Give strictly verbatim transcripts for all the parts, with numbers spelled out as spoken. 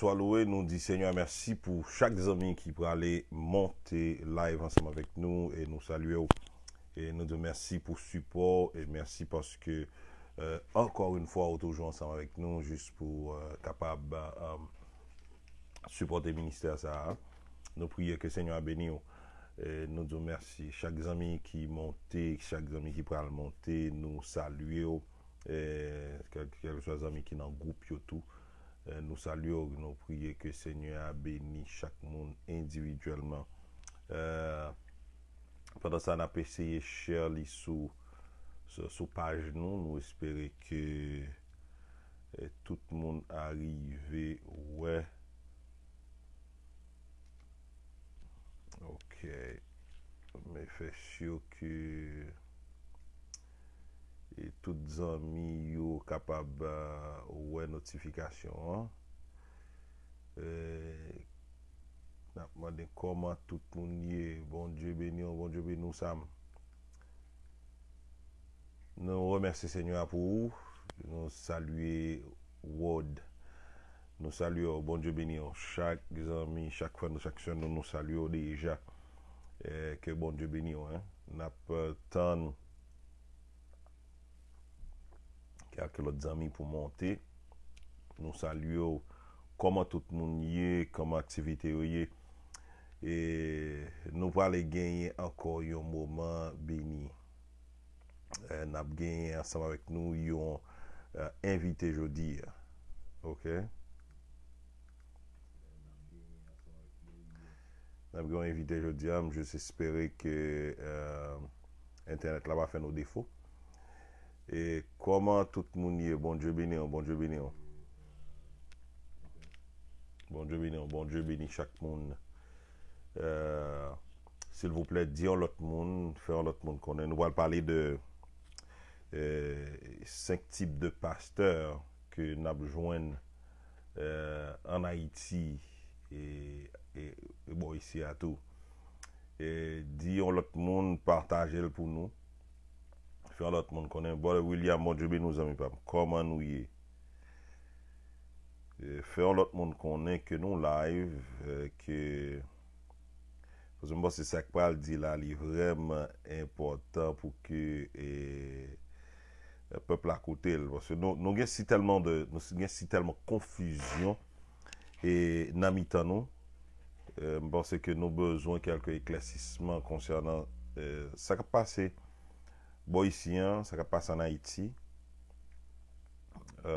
To a lwe, nou di Senyè a mèsi pou chak zanmi ki prale monte live ansanm avèk nou e nou salye w. E nou di w mèsi pou sipò w e mèsi paske, euh, ankò yon fwa, ou toujou ansanm avèk nou jis pou, euh, kapab, euh, sipòte ministè sa a. Nou priye ke Senyè a beni w. E nou di w mèsi. Chak zanmi ki monte, chak zanmi ki pral monte, nou salye w. E kèl, kèlkeswa zanmi ki nan gwoup yo tou, e nou salye w, nou priye ke Senyè a beni chak moun endividyèlman. E pandan sa, n ap eseye share li sou, sou, sou paj nou. Nou espere ke, e, tout moun arive wè. Ok. Men fè si ke, e, tout zanmi yo kapab, a, wè notifikasyon an. E, n ap mande kòman tout moun ye. Bondye beni w, Bondye beni w, Sam. Nou remèsye Senyè a pou ou. Nou salye Ward. Nou salye w. Bondye beni w. Chak zanmi, chak frè nou, chak sè nou, nou salye w deja. E, ke Bondye beni w, en. N ap, e, tann kèlke lòt zanmi pou monte. Nou salye w. Kòman tout moun ye? Kòman aktivite yo ye? E nou prale genyen ankò yon moman beni. E, n ap genyen ansanm avèk nou yon, e, envite jodi a. Ok? N ap gen yon envite jodi a. M jis espere ke, e, entènèt la pa fè nou defo. E kòman tout moun ye? Bondye beni w, Bondye beni w. Bondye beni w, Bondye beni chak moun. E, silvouplè, di yon lòt moun, fè yon lòt moun konnen. Nou pral pale de, e, senk tip de pastè ke n ap jwenn, e, ann Ayiti e, e, e bò isi a tou. E di yon lòt moun, pataje l pou nou. Fè yon lòt moun konnen. Brother William, Bondye beni w, zanmi pa m. Kòman nou ye? E, fè yon lòt moun konnen ke nou live, e, ke, paske m panse sa k pral di la, li vrèman enpòtan pou ke, e, pèp la koute l. Paske nou, nou gen si tèlman de, nou gen si tèlman konfizyon, e, nan mitan nou. E, m panse ke nou bezwen kèlke eklèsisman konsènan, e, sa k ap pase bò isi an, sa k ap pase ann Ayiti. E,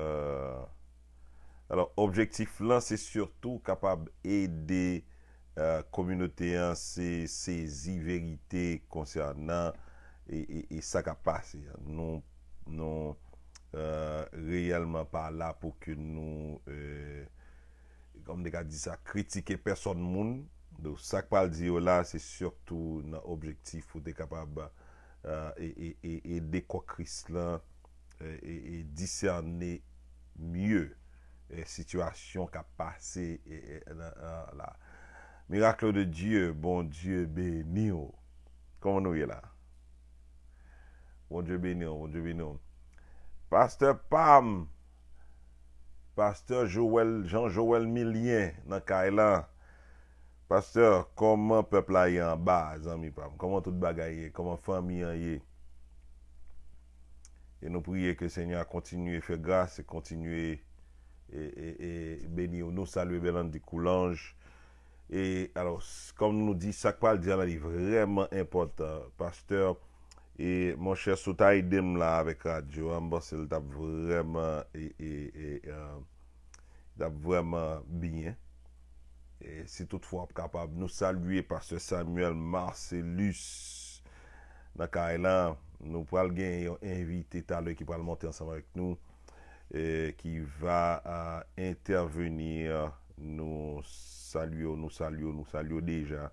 alò, objektif lan, se sitou kapab ede, e, kominote an se, sezi verite konsènan e, e, e sa k ap pase an. Nou, nou, e, reyèlman pa la pou ke nou, e, kòm m te ka di sa, kritike pèsòn moun. Donk, sa k pral di yo la, se sitou nan objektif pou te kapab, e, e, e, e, ede kò Kris lan, e, e, e disène mye, e, sitiyasyon k ap pase, e, e, nan, nan, la. Miracle de Dieu, Bondye beni w. Kòman nou ye la? Bondye beni w, Bondye beni w. Pastè Pam, Pastè Joël, Jean Joël Milien nan kay la. Pastè, kòman pèp la ye anba, zanmi pa m? Kòman tout bagay ye? Kòman fanmi an ye? E nou priye ke Senyè a kontinye fè gras e kontinye e, e, e beni w. Nou salye Berlandy Coulanges. E, alò, s-, kòm nou di, sa k pral di a la, li vrèman enpòtan, pastè. E, monchè, si w ta ede m la avèk radyo a, m panse l t ap vrèman, e, e, e, e, l t ap vrèman byen. E, si toutfwa w ap kapab, nou salye pastè Samuel Marcellus nan kay la. Nou pral gen yon envite talè ki pral monte ansanm avèk nou, e, qui va, euh, intervenir. Nou salye w, nou salye w, nou salye w deja.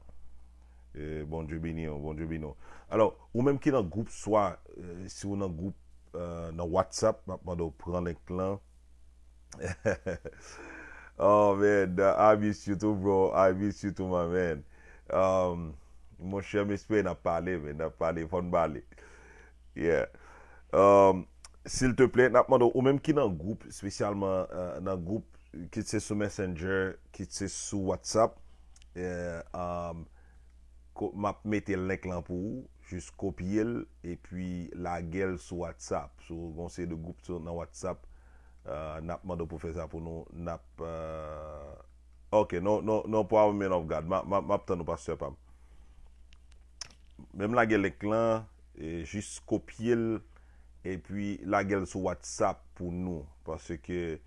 E, Bondye beni w, Bondye beni w. Alò, ou menm ki nan gwoup, swa, e, si w nan gwoup, e, nan WhatsApp, m ap mande w pran link lan. Oh man, I miss you too, bro. I miss you too, my man. Um, monchè, m espere n ap pale, men n ap pale, fò n pale. Yeah. Um, silteplè, n ap mande w, ou menm ki nan gwoup, espesyalman, e, nan gwoup, kit se sou Messenger, kit se sou WhatsApp. Eh, um, ko- m ap mete link lan pou ou. Jis kopye l epi lage l sou WhatsApp. Si w gen yon seri de gwoup sou, nan WhatsApp, uh, n ap mande w pou fè sa pou nou. N ap, uh, ok, no, no, no problem, man of God. M ap, m ap, m ap tann ou, pastè pa m. Men m lage link lan, e, jis kopye l, epi lage l sou WhatsApp pou nou. Paske,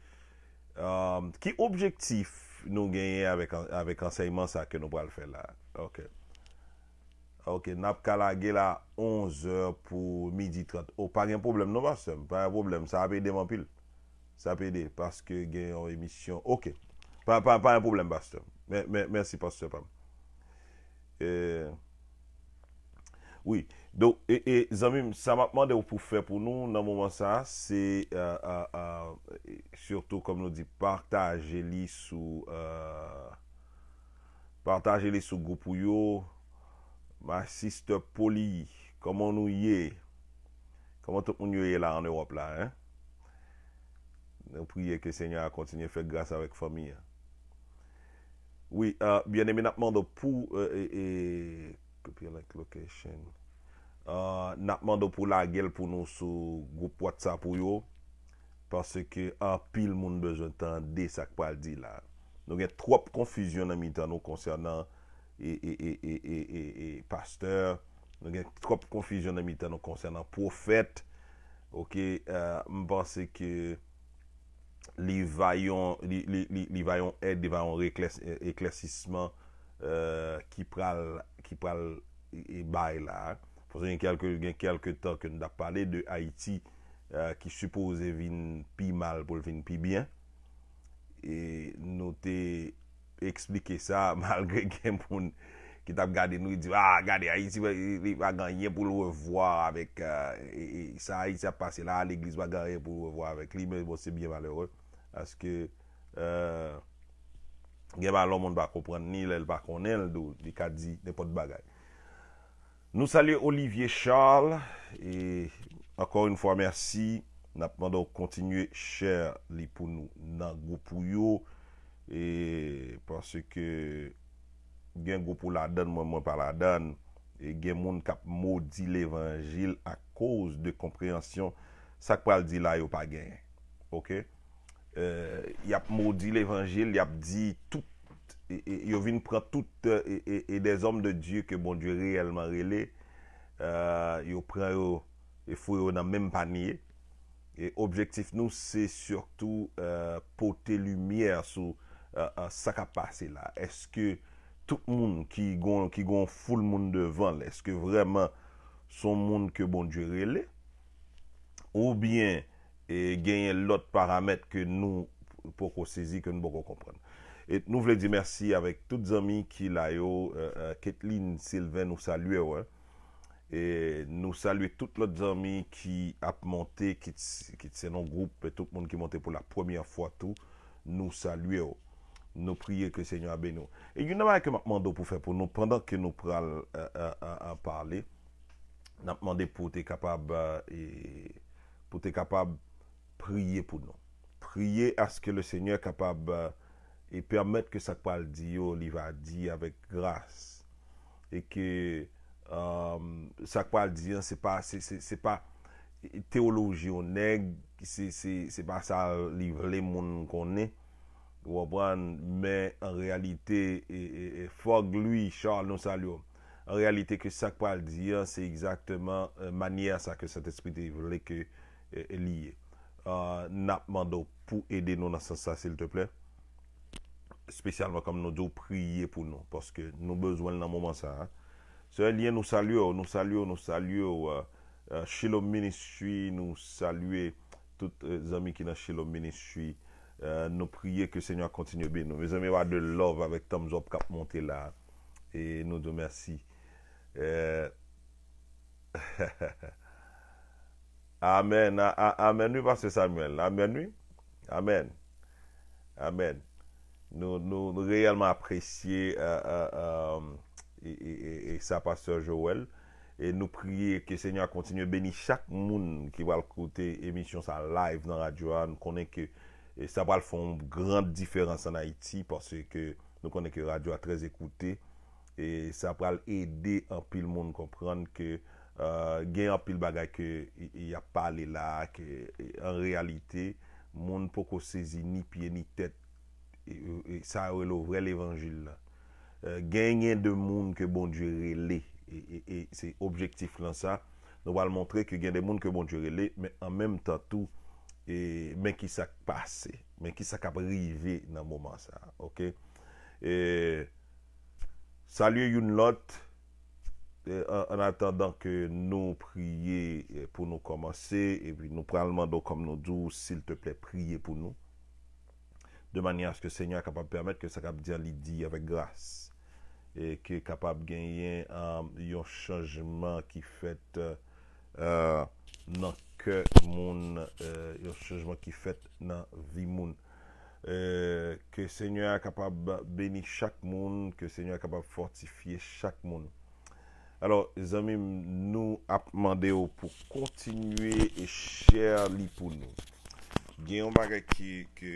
um, ki objektif nou genyen avèk, avèk ansèyman sa ke nou pral fè la? Ok. Ok, n ap ka lage l a onzè pou midi trant. O, pa gen pwoblèm non, pastè m. Pa gen pwoblèm. Sa ap ede m anpil. Sa ap ede, paske gen yon emisyon. Ok. Pa, pa, pa gen pwoblèm, pastè. Mè, mè, mèsi, pastè pa m. Eh, wi. Donk, e, e, zanmi m, sa m ap mande w pou fè pou nou nan moman sa, se, euh, euh, euh, sitou, kòm nou di, pataje li sou, euh, pataje li sou gwoup ou yo. My sister Polly, kòman nou ye? Kòman tout moun yo ye la an Ewòp la, en? Nou priye ke Senyè a kontinye fè gras avèk fanmi an. Wi, euh, byeneme, n ap mande w pou, euh, e, e, copy link location. Euh, n ap mande w pou lage l pou nou sou gwoup WhatsApp ou yo, paske anpil moun bezwen tande sa k pral di la. Nou gen twòp konfizyon nan mitan nou konsènan e, e, e, e, e, e, e pastè. Nou gen twòp konfizyon nan mitan nou konsènan pwofèt. Ok, euh, m panse ke li va yon, li, li, li, li va yon èd, li va yon reklès-, eklèsisman, euh, ki pral, ki pral, e, e, bay la. Paske gen kèlke, gen kèlke tan ke n t ap pale de Ayiti, euh, ki sipoze vin pi mal pou l vin pi byen. E nou te eksplike sa, malgre gen moun ki t ap gade nou, di, "Ah, gade, Ayiti, li, li pa gen anyen pou l revwa avèk, euh, e, e, sa Ayiti ap pase la, legliz pa gen anyen pou l revwa avèk li." Men bon, se byen malere, paske, euh, gen bagay lè yon moun pa konprann li, lè l pa konnen l, do, li ka di nenpòt bagay. Nou salye Olivier Charles, e ankò yon fwa, mèsi. N ap mande w kontinye share li pou nou nan gwoup ou yo, e paske gen gwoup ou ladann, mwen, mwen pa ladann, e gen moun k ap modi levanjil akoz de konpreyansyon, sa k pral di la, yo pa genyen. Ok? Euh, y ap modi levanjil, y ap di tout, e, e, yo vin pran tout, euh, e, e, e des hommes de Dieu ke Bondye reyèlman rele, euh, yo pran yo e foure yo nan menm panye. E objektif nou, se sitou, euh, pote limyè sou, euh, euh, sa k ap pase la. Èske tout moun ki gon, ki gon foul moun devan l, èske vrèman se yon moun ke Bondye rele? Oubyen, e, genyen lòt paramèt ke nou poko sezi, ke nou poko konprann? E nou vle di mèsi avèk tout zanmi ki la yo, euh, euh, Kathleen Sylvain, nou salye w, hein. E nou salye tout lòt zanmi ki ap monte, kit, kit se nan gwoup, e tout moun ki monte pou la premyè fwa tou, nou salye w. Nou priye ke Senyè a beni w. E youn nan bagay ke m ap mande w pou fè pou nou, pandan ke nou pral, euh, euh, euh, euh, pale, n ap mande pou w te kapab, euh, e, pou w te kapab priye pou nou. Priye aske le Senyè kapab, euh, e pèmèt ke sa k pral di yo, li va di avèk gras. E ke, euh, sa k pral di an, se pa, se, se, se pa teyoloji yon nèg, se, se, se pa sa li vle moun konnen. Ou konprann? Men an reyalite, e, e, e, Fòg Louis Charles, nou salye w. An reyalite, ke sa k pral di an, se egzakteman, euh, manyè sa ke Sentespri te vle ke, euh, li ye. Euh, n ap mande w pou ede nou nan sans sa, silteplè. Espesyalman, kòm nou di w, priye pou nou, paske nou bezwen l nan moman sa a. Sè Lyen, nou salye w, nou salye w, nou salye w, euh, euh, Shalom Ministry, nou salye tout, euh, zanmi ki nan Shalom Ministry. Euh, nou priye ke Senyè a kontinye beni nou. Mezanmi, w a de love avèk thumbs up k ap monte la. E nou di w mèsi. Euh, Amèn. A, a, amèn, wi, Pastè Samuel. Amèn, wi. Amèn. Amèn. Nou, nou, nou reyèlman apresye, euh, euh, euh, e, e, e, e sa, Pastè Joel. E nou priye ke Senyè a kontinye beni chak moun ki pral koute emisyon sa live nan radyo a. Nou konnen ke E sa pral fè yon gran diferans ann Ayiti, paske nou konnen ke radyo a trè ekoute, e sa pral ede anpil moun konprann ke, euh, gen anpil bagay ke y, y ap pale la, ke, e, an reyalite, moun poko sezi ni pye ni tèt, e, e, e sa yo rele vrè levanjil la. Euh, genyen de moun ke Bondye rele, e, e, e se objektif lan sa. Nou pral montre ke gen de moun ke Bondye rele, men an menm tan tou, e, men ki sa k pase, men ki sa k ap rive nan moman sa, oke? E, salye youn lòt, e, an, an atandan ke nou priye, e, pou nou kòmanse, epi nou pral mande w, kòm nou di w, silteplè, priye pou nou, de manyè aske Senyè a kapab pèmèt ke sa k ap di an li di avèk gras, e ke kapab genyen, um, yon chanjman ki fèt, euh, nan kè moun, euh, yon chanjman ki fèt nan vi moun. Euh, ke Senyè a kapab beni chak moun, ke Senyè a kapab fòtifye chak moun. Alò, zanmi m, nou ap mande w pou kontinye e share li pou nou. Gen yon bagay ki, ke,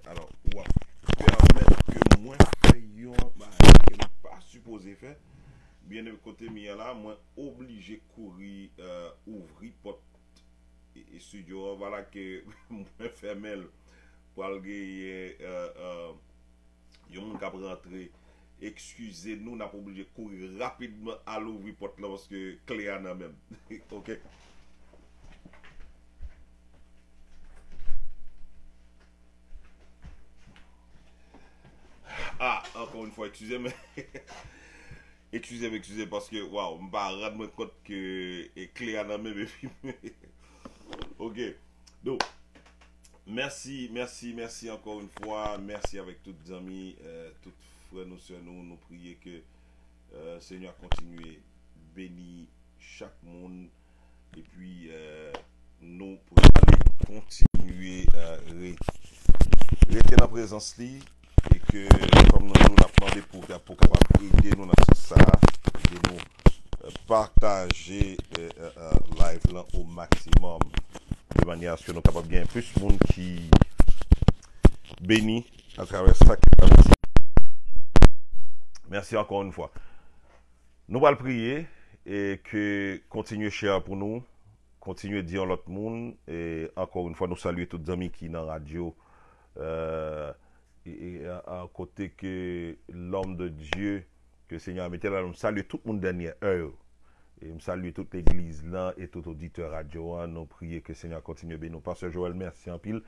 alò, w ap pèmèt ke mwen fè yon bagay ke m pa sipoze fè. Byen, kote m ye la, mwen oblije kouri, euh, ouvri pòt e, e estidyo an, vwala ke mwen fèmen l. Pral genyen, euh, euh, yon moun k ap rantre. Eskize nou, n ap oblije kouri rapidman al ouvri pòt lan paske kle a nan men m. Oke. Ah, encore une fois, excusez-moi. Excusez-moi, excusez-moi, parce que, waouh, m pa rann mwen kont ke, e, kle a nan men m epi. Ok. Donc, merci, merci, merci encore une fois. Merci avec tout zanmi, euh, tout frè nou, sè nou. Nou priye ke, euh, Senyè a kontinye beni chak moun. Epi, euh, nou prale kontinye, euh, re-, rete nan prezans li. E ke, kòm nou di w, n ap mande pou, pou kapab ede nou nan sans sa a, ede nou, euh, pataje, euh, euh, euh, live lan o maksimòm, de manyè aske nou kapab gen plis moun ki beni atravè sa k ap di. Merci encore une fois. Nou pral priye e ke kontinye share pou nou, kontinye di yon lòt moun. E encore une fois, nou salye tout zanmi ki nan radyo, euh, e, e, a, a, kote ke l'homme de Dieu, ke Senyè a mete la, nou salye tout moun dènye è yo. E m salye tout legliz lan e tout oditè radyo an. Nou priye ke Senyè a kontinye beni w. Pastè Joël, mèsi anpil.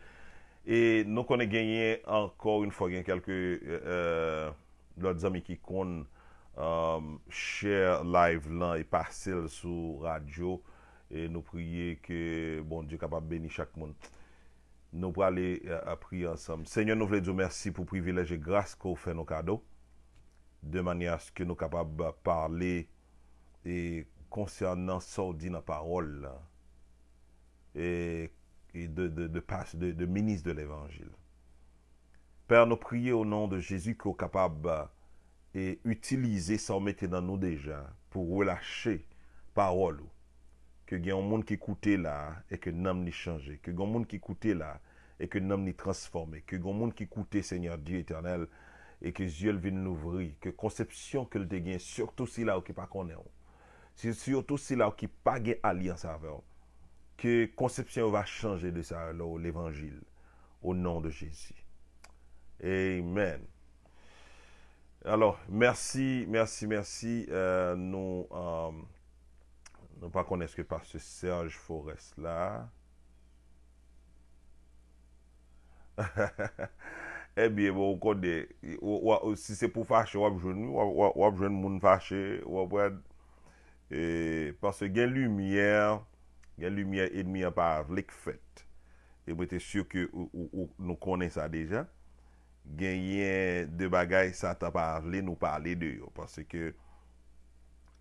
E nou konnen genyen, encore une fois, gen kèlke, euh, lòt zanmi ki konn, um, share live lan e pase l sou radyo. E nou priye ke Bondye kapab beni chak moun. Nou prale, uh, uh, priye ansanm. Senyè, nou vle di w mèsi pou privilèj e gras ke w fè nou kado, de manyè aske nou kapab pale e konsènan sa w di nan pawòl la, e, e de, de, de pas-, de, de minis de levanjil. Pè, nou priye o non de Jezi ke w kapab, e, itilize sa w mete nan nou deja pou relache pawòl ou. Ke gen yon moun ki koute la a e ke nanm li chanje. Ke gen yon moun ki koute la a e ke nanm li transfòme. Ke gen yon moun ki koute Senyè Dye Etènèl e ke zye l vin louvri. Ke konsepsyon ke l te gen, sitou sila yo ki pa konnen w, si, sitou sila yo ki pa gen alyans avè w, ke konsepsyon yo va chanje de sa, levanjil, o non de Jezi. Amen. Alò, mèsi, mèsi, mèsi. Euh, nou, euh, nou pa konnen èske pastè Serge Forest la. Ebyen, bon, ou konnen, w-, w-, si se pou fache, w ap jwenn, w ap, w ap, w ap jwenn moun fache, w ap wè, e, paske gen limyè, gen limyè enmi an pa vle k fèt. E mwen te si ke ou, ou, ou, nou konnen sa deja. Genyen de bagay Satan pa vle nou pale de yo, paske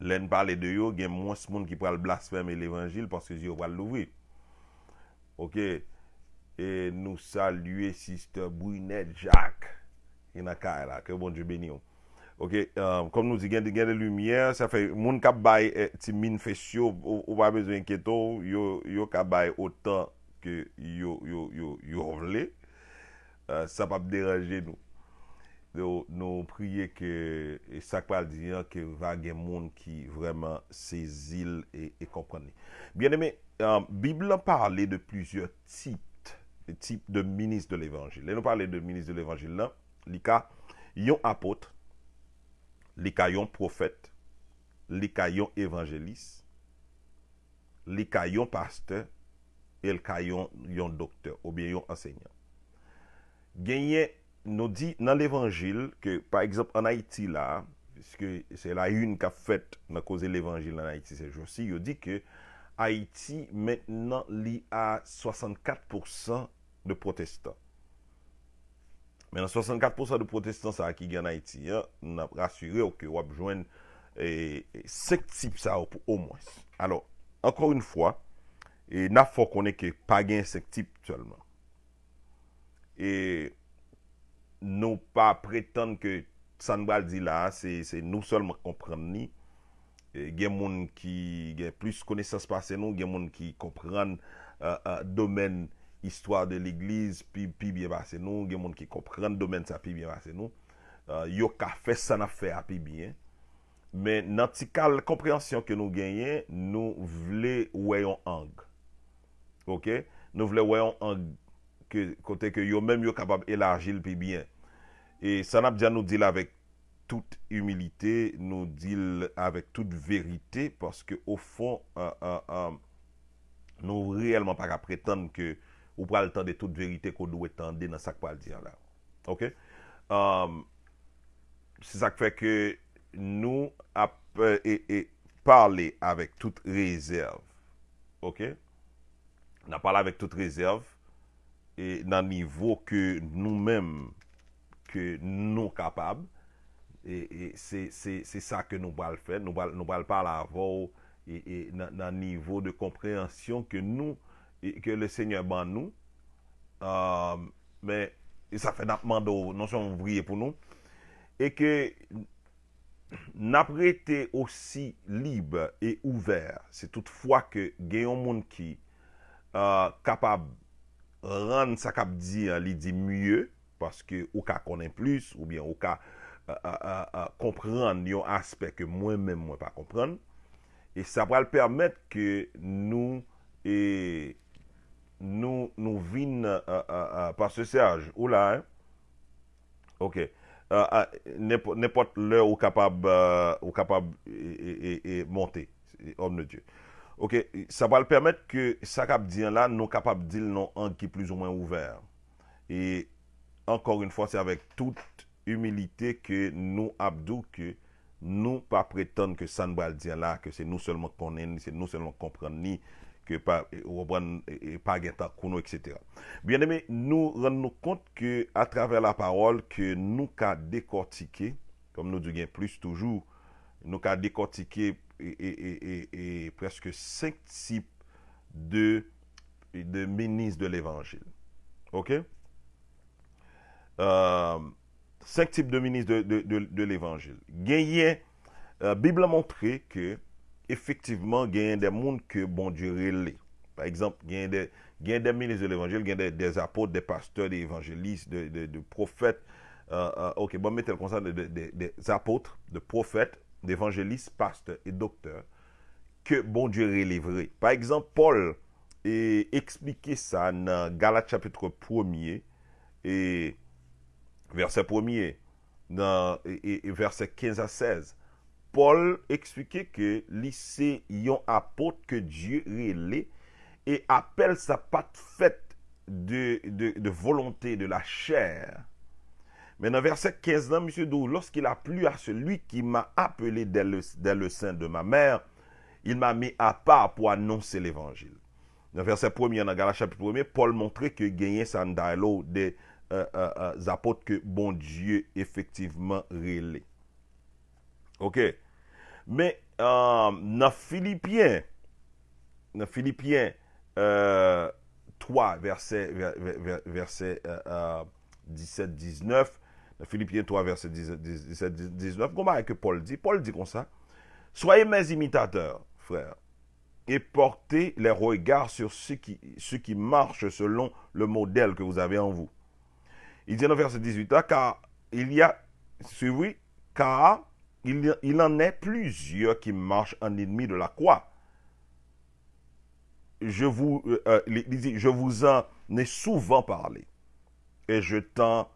lè n pale de yo, gen mwens moun ki pral blasfème levanjil paske zye yo pral louvri. Ok. E nou salye Sister Brunette Jacques ki nan kay la. Ke Bondye beni w. Ok, um, kòm nou di, gen, gen de limyè, sa fè moun k ap bay, eh, ti minfes yo, ou, ou pa bezwen enkyete w, yo, yo ka bay otan ke yo, yo, yo, yo vle. euh, sa p ap deranje nou. Nou, nou priye ke, e sa k pral di an, ke va gen moun ki vrèman sezi l e, e konprann li. Byeneme, euh, Bib lan pale de plizyè tip, tip de minis de levanjil. Lè nou pale de minis de levanjil lan, li ka yon apot, li ka yon pwofèt, li ka yon evanjelis, li ka yon pastè, e l ka yon, yon doktè oubyen yon ansenyan. Genyen, nou di nan levanjil ke, pa egzanp, ann Ayiti la, piske se la une k ap fèt nan koze levanjil ann Ayiti se jou si, yo di ke Ayiti mentnan li a swasannkat pousan de pwotestan. Men nan swasannkat pousan de pwotestan sa a ki gen ann Ayiti an, n ap rasire w ke w ap jwenn, e, e, senk tip sa yo pou omwens. Alò, ankò yon fwa, e n ap fè w konnen ke pa gen senk tip sèlman. E nou pa pretann ke sa n pral di la a, se, se nou sèlman k konprann li. E gen moun ki gen plis konesans pase nou, gen moun ki konprann, euh, euh, domèn istwa de legliz pi, pi byen pase nou, gen moun ki konprann domèn sa pi byen pase nou. Euh, yo ka fè sa n ap fè a pi byen. Men nan ti kal konpreyansyon ke nou genyen, nou vle wè yon ang. Oke? Nou vle wè yon ang ke, kote ke yo menm yo kapab elaji l pi byen. E sa n ap di a, nou di l avèk tout imilite, nou di l avèk tout verite, paske ofon, euh, euh, euh, nou reyèlman pa ka pretann ke ou pral tande tout verite ke w dwe tande nan sa k pral di an la. Oke? Um, se sa k fè ke nou ap, euh, e, e pale avèk tout rezèv. Oke? N ap pale avèk tout rezèv e nan nivo ke nou menm, ke nou kapab. E, e se, se, se sa ke nou pral fè. Nou pral, nou pral pale avè w e, e nan, nan nivo de konpreyansyon ke nou, e ke le Senyè ban nou. Um, men, e sa fè n ap mande w non sèlman w priye pou nou, e ke n ap rete osi lib e ouvè. Si toutfwa ke gen yon moun ki, euh, kapab rann sa k ap di an, li di mye, paske ou ka konnen plis, oubyen ou ka, euh, euh, euh, euh, konprann yon aspè ke mwen menm mwen pa konprann. E sa pral pèmèt ke nou, e, nou, nou vin, euh, euh, euh, Pastè Serge, ou la, hein? Ok. Euh, euh, nenpò-, nenpòt lè ou kapab, euh, ou kapab, e, e, e, e monte, e, homme de Dieu. Ok, sa pral pèmèt ke sa k ap di an la, nou kapab di l nan ang ki plizoumwen ouvè. E ankò yon fwa, se avèk tout imilite ke nou ap di w ke nou pa pretann ke sa n pral di an la, ke se nou sèlman k konnen li, se nou sèlman k konprann li, ke pa, ou konprann, e, e, pa gen tankou nou, et cetera. Byeneme, nou rann nou kont ke atravè lapawòl ke nou ka dekòtike, kòm nou di gen plis toujou, nou ka dekòtike e, e, e, e, e prèske senk tip de, de minis de levanjil. Oke? Euh, senk tip de minis de, de, de, de levanjil. Genyen, euh, Bib la montre ke efektivman genyen de moun ke Bondye rele. Pa egzanp, genyen de, genyen de minis de levanjil, genyen de, de apot, de pastè, de evanjelis, de, de, de pwofèt. Euh, euh, ok, bon, mete l konsa, de, de, de, de apot, de pwofèt, de evanjelis, pastè e doktè ke Bondye rele vre. Pa egzanp, Pòl e eksplike sa nan Galat chapit premye e vèsè premye, nan e, e, e vèsè kenz a sèz. Pòl eksplike ke li se yon apot ke Dye rele, e apèl sa pa t fèt de, de, de volonte de la chair. Men nan vèsè kenz lan, misye di w, lorsqu'il a plu à celui qui m'a appelé dès le, dès le sein de ma mère, il m'a mis à part pour annoncer l'évangile. Nan vèsè premye nan Galat chapit premye, Pòl montre ke genyen sa n ta rele w de, euh, euh, euh, apot ke Bondye efektivman rele. Ok. Men, euh, nan Filipyen, nan Filipyen, euh, twa, vèsè, vè-, vè-, vè-, vèsè, euh, euh, disèt, diznèf, nan Filipyen twa, vèsè disèt, dis-, disèt, dis-, diznèf, gon bagay ke Pòl di. Pòl di konsa, soyez mes imitateurs, frères, et portez les regards sur ceux qui, ceux qui marchent selon le modèle que vous avez en vous. Il dit dans verset dix-huit, là, car il y a, suivez, car il, il en est plusieurs qui marchent en ennemis de la croix. Je vous, euh, euh, il dit, je vous en ai souvent parlé, et je t'en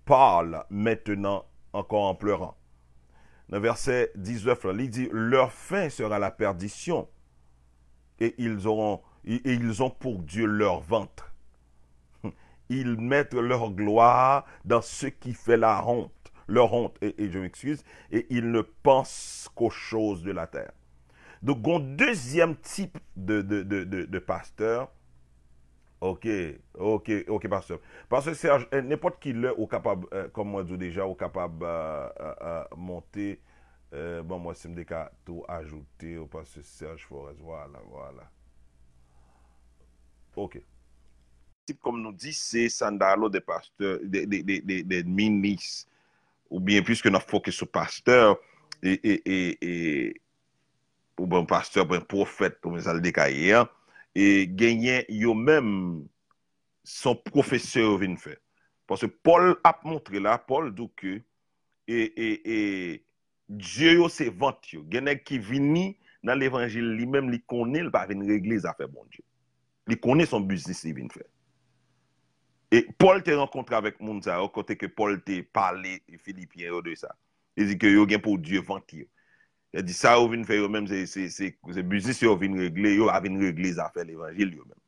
parle maintenant encore en pleurant. Nan vèsè diznèf la, li di, leur fin sera la perdition, et ils auront, et ils ont pour Dieu leur ventre. Ils mettent leur gloire dans ce qui fait la honte, leur honte, et, et je m'excuse, et ils ne pensent qu'aux choses de la terre. Donk, gon dezyèm tip de, de, de, de, de pastè. Ok, ok, ok, pastè. Pastè Serge, eh, nenpòt ki lè ou kapab, eh, kòm mwen di w deja, ou kapab, eh, eh, eh, monte. Eh, bon, mwen si m te ka tou ajoute w, pastè Serge Forest. Vwala, vwala. Ok. Tip, kòm nou di, se sandalo de pastè, de, de, de, de, de minis, oubyen piske n ap fokis sou pastè, e, e, e, e, oubyen pastè, oubyen pwofèt, oubyen sa l te ka ye a, e genyen yo menm, se yon pwofesyon yo vin fè. Paske Pòl ap montre la, Pòl di w ke, e, e, e, dye yo se vant yo. Gen nèg ki vini nan levanjil, li menm li konnen l pa vin regle zafè Bondye. Li konnen se yon biznis li vin fè. E Pòl te rankontre avèk moun sa yo, kote ke Pòl te pale Filipyen yo de sa. Li di ke yo gen pou dye vant yo. Li di sa yo vin fè yo menm, se, se, se, se biznis yo vin regle, yo pa vin regle zafè levanjil yo menm.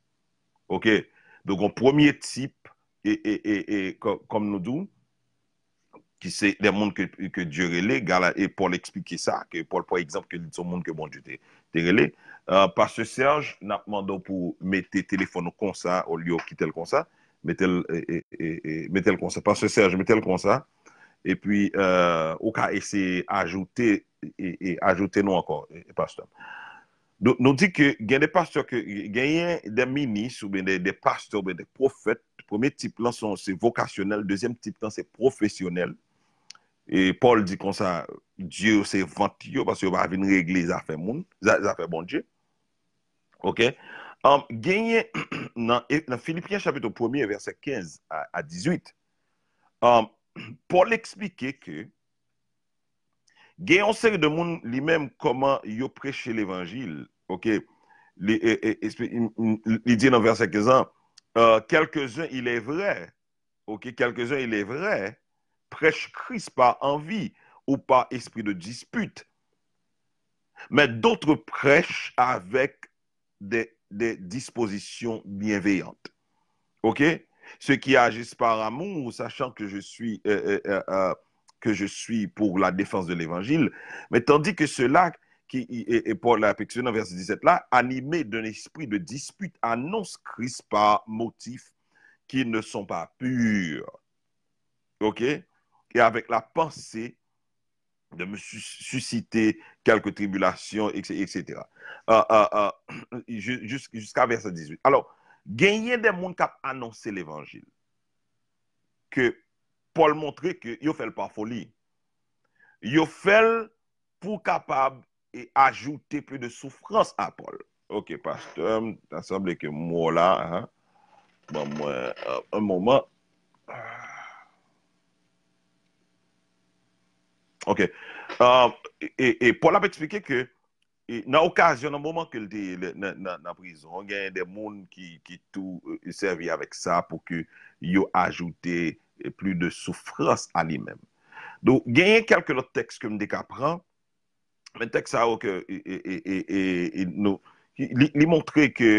Ok? Donk, yon premye tip, e, e, e, e, kò-, kòm nou di w, ki se de moun ke, ke Dye rele, Gala, e Pòl eksplike sa, ke Pòl pran egzanp ke li se yon moun ke Bondye te, te rele. Euh, Pastè Serge, n ap mande w pou mete telefòn ou konsa, olye w kite l konsa, mete l, e, e, e, e, mete l konsa. Pastè Serge, mete l konsa. Epi, euh, ou ka eseye ajoute, e, e, ajoute nou ankò, e, e, pastè. Nou, nou di ke gen de pastè ke, genyen de minis oubyen de, de pastè oubyen de pwofèt. Premye tip lan se, se vokasyonèl, dezyèm tip lan se pwofesyonèl. E Pòl di konsa, dye yo se vant yo, paske yo pa vin regle zafè moun, za-, zafè Bondye. Ok? Um, genyen nan, e, nan Filipyen chapit premye, vèsè kenz a, a dizuit, um, Pòl eksplike ke gen yon seri de moun, li menm, kòman yo preche levanjil, ok? Li, e, e, espe-, m, m, li di nan vèsè kenz lan, euh, quelques-uns, il est vrai, ok, quelques-uns, il est vrai, prêchent Christ par envie ou par esprit de dispute, mais d'autres prêchent avec des, des dispositions bienveillantes. Ok? Ceux qui agissent par amour, sachant que je suis, euh, euh, euh, euh, que je suis pour la défense de l'évangile, mais tandis que ceux-là qui, et, et Paul a affectionné dans verset dix-sept là, animés d'un esprit de dispute, annoncent Christ par motifs qui ne sont pas purs. Ok? Et avec la pensée de me sus-, susciter quelque tribulation, et cetera. Euh, euh, euh, ju-, jis-, jiska vèsè dizuit. Alò, genyen de moun k ap anonse levanjil ke Pòl montre ke yo fè l pa foli. Yo fè l pou kapab e ajoute plis de soufrans a Pòl. Ok, pastè, ta sanble ke m wè w la, hein. Ban mwen, euh, un moment. Ok. Euh, e, e Pòl ap eksplike ke, e, nan okazyon, nan moman ke l te ye nan, nan, nan prizon, gen de moun ki, ki tou, euh, sèvi avèk sa pou ke yo ajoute, e, plis de soufrans a li menm. Donk, genyen kèlke lòt tèks ke m te ka pran, men tèks sa yo ke, e, e, e, e, e, e nou, li, li montre ke,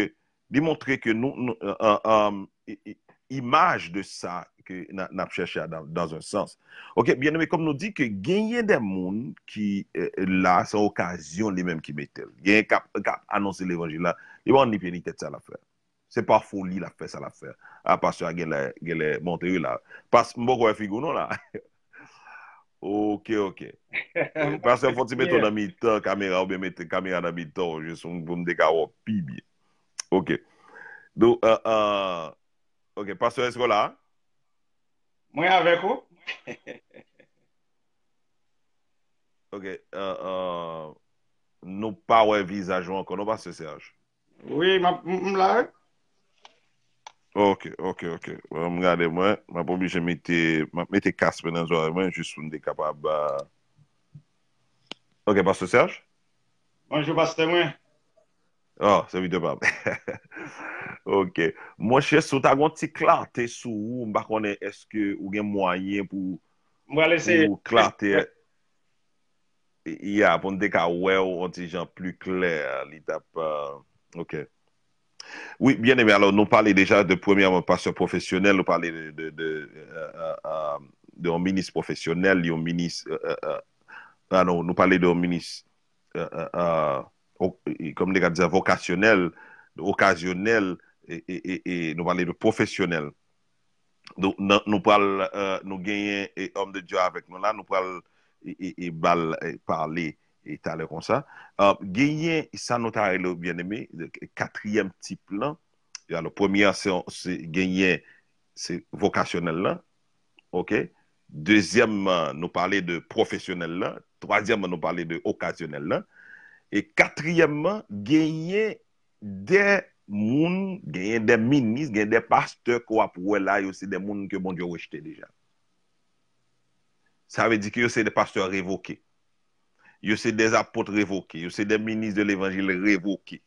li montre ke nou, nou, euh, euh, euh, i-, i-, imaj de sa ke n a, n ap chèche a dans, dans un sens. Ok, byeneme, kòm nou di ke genyen de moun ki, euh, la, se yon okazyon li menm ki mete l. Genyen k ap, k ap anonse levanjil la, li pa konn ni pye ni tèt sa l ap fè. Se pa foli l ap fè sa l ap fè. A, pastè a genlè, genlè monte wi la. Pas, m poko wè figi w non la. Ok, ok. Pastè, fò ti mete w nan mitan kamera oubyen mete kamera nan mitan w, jis pou m, pou m te ka wè w pi byen. Ok. Donk, euh, euh, ok, pastè, èske w la? Mwen avèk ou. Ok, euh, euh, nou pa wè vizaj ou ankò, non, pastè Serge? Wi, m ap, m, m la, wi. Ok, ok, ok. Bon, m gade mwen, m ap oblije mete, m ap mete kas mwen nan zòrèy mwen, jis pou m te kapab, ah. Ok, Pastè Serge? Bonjou, pastè mwen. Oh, sèvitè pa m. Ok. Monchè, si w ta gon ti klate sou ou, m pa konnen èske ou gen mwayen pou, m pral eseye pou klate. Ya, pou n te ka wè w yon ti jan pli klè, li t ap, euh, ok. Wi, byeneme, alò, nou pale deja de, premyèman, pastè pwofesyonèl, nou pale de, de, de, euh, euh, euh, de yon minis pwofesyonèl, yon minis, euh, euh, euh, ah non, nou pale de yon minis, euh, euh, euh, o- e, kòm te ka di sa, vokasyonèl, okazyonèl, e, e, e, e nou pale de pwofesyonèl. Donk, nan, nou pral, euh, nou genyen e, Homme de Dieu avèk nou la, nou pral e, e, e bal e, pale e, talè konsa. Euh, genyen sa nou ta rele, byeneme, katriyèm tip lan. E alò, premye a, se, se genyen, se vokasyonèl lan. Ok? Dezyèmman, nou pale de pwofesyonèl lan. Twazyèmman, nou pale de okazyonèl lan. E katriyèmman, genyen de moun, genyen de minis, genyen de pastè ke w ap wè la, yo se de moun ke Bondye rejte deja. Sa vle di ke yo se de pastè revoke. Yo se de apot revoke. Yo se de minis de levanjil revoke.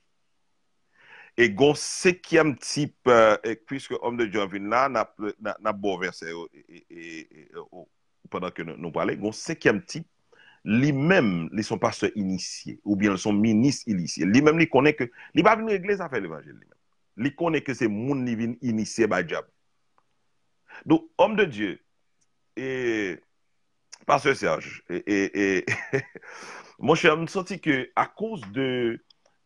E gon senkyèm tip, euh, e, puiske Homme de Dieu vin la, n ap, n ap, n ap ba w vèsè yo, e, e, e, e, o- pandan ke nou, nou pale, gon senkyèm tip, li menm, li se yon pastè inisye, oubyen li se yon minis inisye. Li menm, li konnen ke, li pa vin regle zafè levanjil li menm. Li konnen ke se moun li vin inisye bay dyab. Donk, Homme de Dieu, e, pastè Serge, e, e, e, monchè, m santi ke akoz de,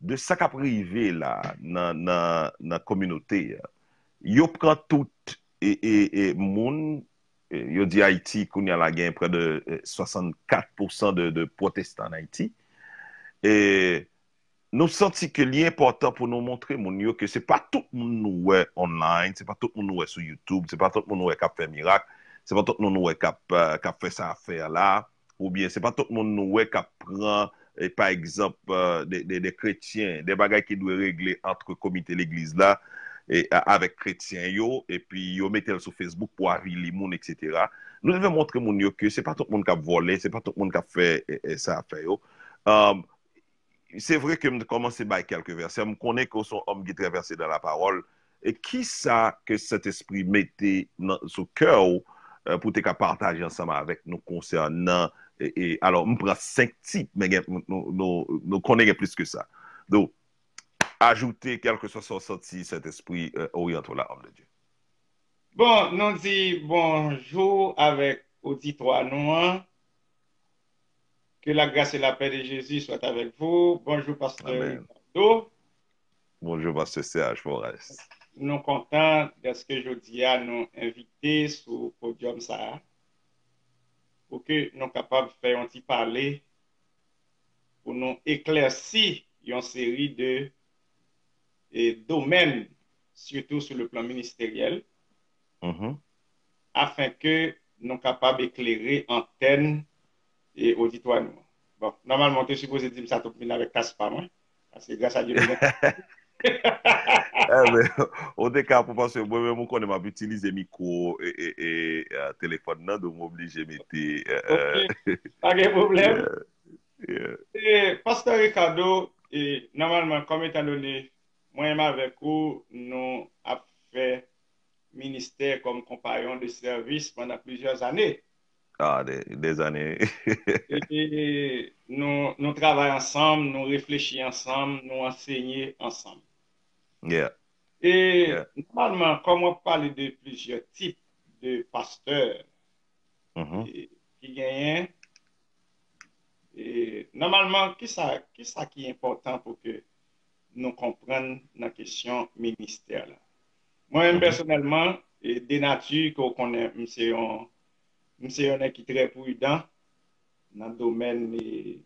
de sa k ap rive la nan, nan, nan kominote a, yo pran tout e, e, e moun, e, yo di Ayiti, kounye a la, gen prè de e, swasannkat pousan de, de pwotestan an Ayiti. E, nou santi ke li enpòtan pou nou montre moun yo ke se pa tout moun nou wè online, se pa tout moun nou wè sou YouTube, se pa tout moun nou wè k ap fè mirak, se pa tout moun nou wè k ap, euh, k ap fè sa ap fè a la, oubyen se pa tout moun nou wè k ap pran, e, pa egzanp, euh, de, de, de kretyen, de bagay ki dwe regle ant komite legliz la e, a- avèk kretyen yo, epi yo mete l sou Facebook pou avili moun, etsetera. Nou dwe montre moun yo ke se pa tout moun k ap vòlè, se pa tout moun k ap fè e, e, sa ap fè yo. Um, se vre ke m kòmanse bay kèlke vèsè. M konnen ke w se yon òm ki trè vèse nan lapawòl. E kisa ke Sentespri mete nan, sou kè w, eh, pou te ka pataje ansanm avèk nou konsènan, e, e, alò, m pran senk tip, men gen, nou, nou, nou, nou konnen gen plis ke sa. Donk, ajoute kèlkeswa sa w santi Sentespri eh, oryante w la, homme de Dieu. Bon, nou di bonjou avèk oditwa nou an. Que la grâce et la paix de Jésus soient avec vous. Bonjou, pastè Ricardo. Bonjou, pastè Serge Forest. Nou kontan dèske jodi a nou envite sou podyòm sa a pou ke nou kapab fè yon ti pale, pou nou eklèsi yon seri de e, domèn, sitou sou le plan ministeryèl, afenke nou kapab eklere antèn e oditwa nou an. Bon, nòmalman, w te sipoze di m sa tou pou vin avèk kas pa mwen. Paske gras a Dye nou gen. Enben, ou te ka pou paske mwen menm ou konnen m ap itilize mikwo e, e, e, e, telefòn nan, donk m oblije mete. Ok, pa gen pwoblèm. E, pastè Ricardo, e, nòmalman, kòm etandone mwen menm avèk ou, nou ap fè ministè kòm konpayon de sèvis pandan plizyè zane. Ah, des, des années. E nou, nou travay ansanm, nou reflechi ansanm, nou ansenye ansanm. Yeah. E nòmalman, kòm w ap pale de plizyè tip de pastè, e, ki genyen, e, nòmalman, kisa, kisa ki enpòtan pou ke nou konprann nan kesyon ministè la? Mwen menm pèsonèlman, e, de nati ke w konnen, m se yon, m se yon nèg ki trè pridan nan domèn, e,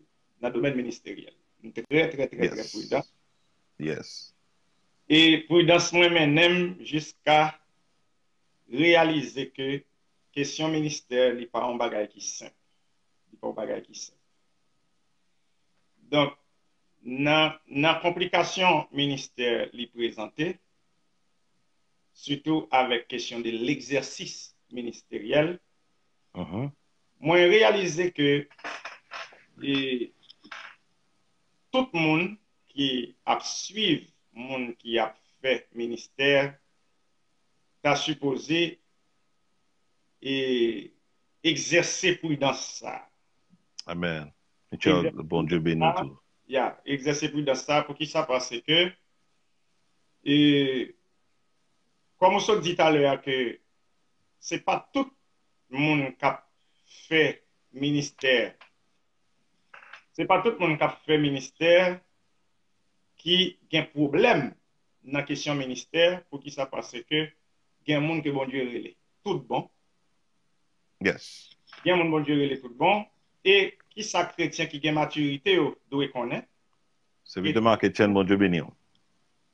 nan domèn ministeryèl. M trè, trè, trè, trè pridan. Yes. E pridans mwen mennen m jiska reyalize ke kesyon ministè, li pa yon bagay ki senp. Li pa yon bagay ki senp. Donk, nan, nan konplikasyon ministè li prezante, sitou avèk kesyon de legzèsis ministeryèl, mwen reyalize ke e, tout moun ki ap swiv moun ki ap fè ministè ta sipoze e, egzèse pridans sa. Amen. Michel, Bondye beni tou. Ya, egzèse pridans sa. Poukisa? Paske e, kòm ou sot di talè a ke se pa tout moun k ap fè ministè se pa tout moun k ap fè ministè ki gen pwoblèm nan kesyon ministè. Poukisa? Paske gen moun ke Bondye rele tout bon. Yes. Gen moun Bondye rele tout bon. E kisa kretyen ki gen matirite yo dwe konnen? Se Victor Marquetienne, Bondye beni w.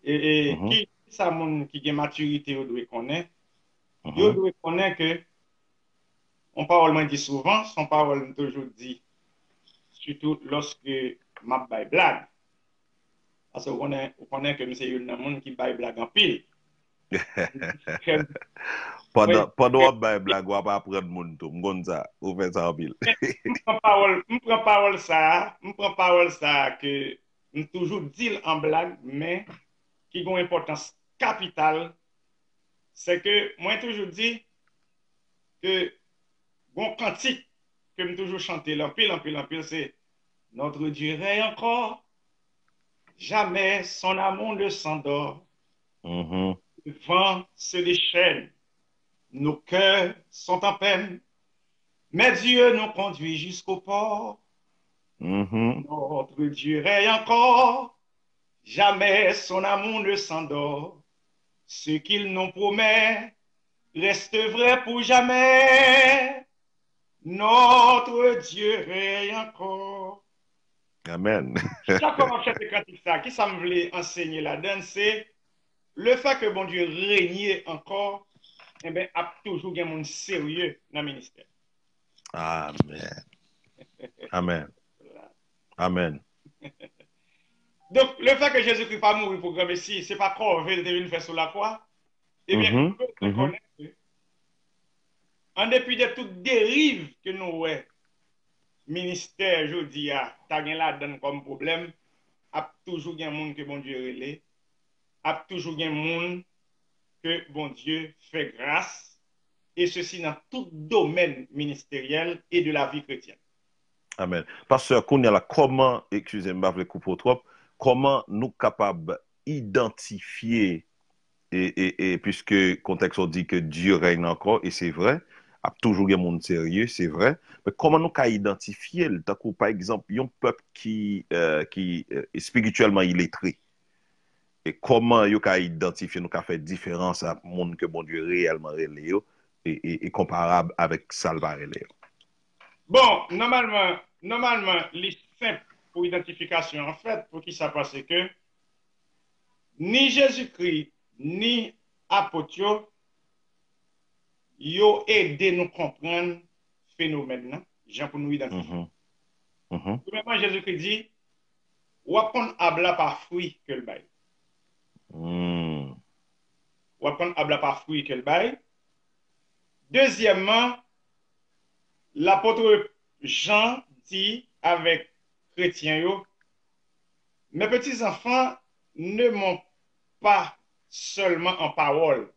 E, e ki, kisa moun ki gen matirite yo dwe konnen? Yo dwe konnen ke yon pawòl mwen di souvan, se yon pawòl m toujou di, sitou lòske m ap bay blag. Paske ou konnen, ou konnen ke m se youn nan moun ki bay blag anpil. Pandan, pandan w ap bay blag, w ap aprann moun tou. M konn sa. Ou fè sa anpil. M pran pawòl, m pran pawòl sa a, m pran pawòl sa a ke m toujou di l an blag, men ki gen yon enpòtans kapital, se ke mwen toujou di ke gon kantik ke m toujou chante l anpil, anpil, anpil, se Notre Dieu règne encore, jamais son amour ne s'endort. Le vent se déchaîne, nos cœurs sont en peine, mais Dieu nous conduit jusqu'au port. Notre Dieu règne encore, jamais son amour ne s'endort. Ce qu'il nous promet reste vrai pour jamais. Notre Dieu règne encore. Amen. Chak fwa m ap chante kantik sa, kisa m vle ansenye ladan l, se le fait que Bondye renye ankò, enben, ap toujou gen moun serye nan ministè. Amen. Amen. Amen. Donk, le fait que Jezikri pa mouri pou granmesi, se pa kòve l te vin fè sou lakwa. Ebyen, nou bezwen konnen ke, an depi de tout deriv ke nou wè, ministè jodi a ta gen ladan l kòm pwoblèm, ap toujou gen moun ke Bondye rele, ap toujou gen moun ke Bondye fè gras, e sesi nan tout domèn ministeryèl e de la vi kretyèn. Amen. Pastè, kounye a la, kòman, eskize m, m pa vle koupe w twòp, kòman nou kapab idantifye, e, e, e, piske kontèks ou di ke Dye règne ankò, e se vre, ap toujou gen moun serye, se vre, men kòman nou ka idantifye l, tankou pa egzanp, yon pèp ki, euh, ki euh, espirityèlman iletre? E kòman yo ka idantifye, nou ka fè diferans ant moun ke Bondye reyèlman rele yo e, e, e konparab avèk sa l pa rele yo? Bon, nòmalman, nòmalman, li senp pou idantifikasyon an fèt. Poukisa? Paske ni Jezikri, ni apot yo, yo ede nou konprann fenomèn nan, jan pou nou idantifye. Premyèman, Jezikri di, w ap konn ab la pa fwi ke l bay. W ap konn ab la pa fwi ke l bay. Dezyèmman, lapot Jan di avèk kretyen yo, Mes petits enfants, n'aimons pas seulement en parole,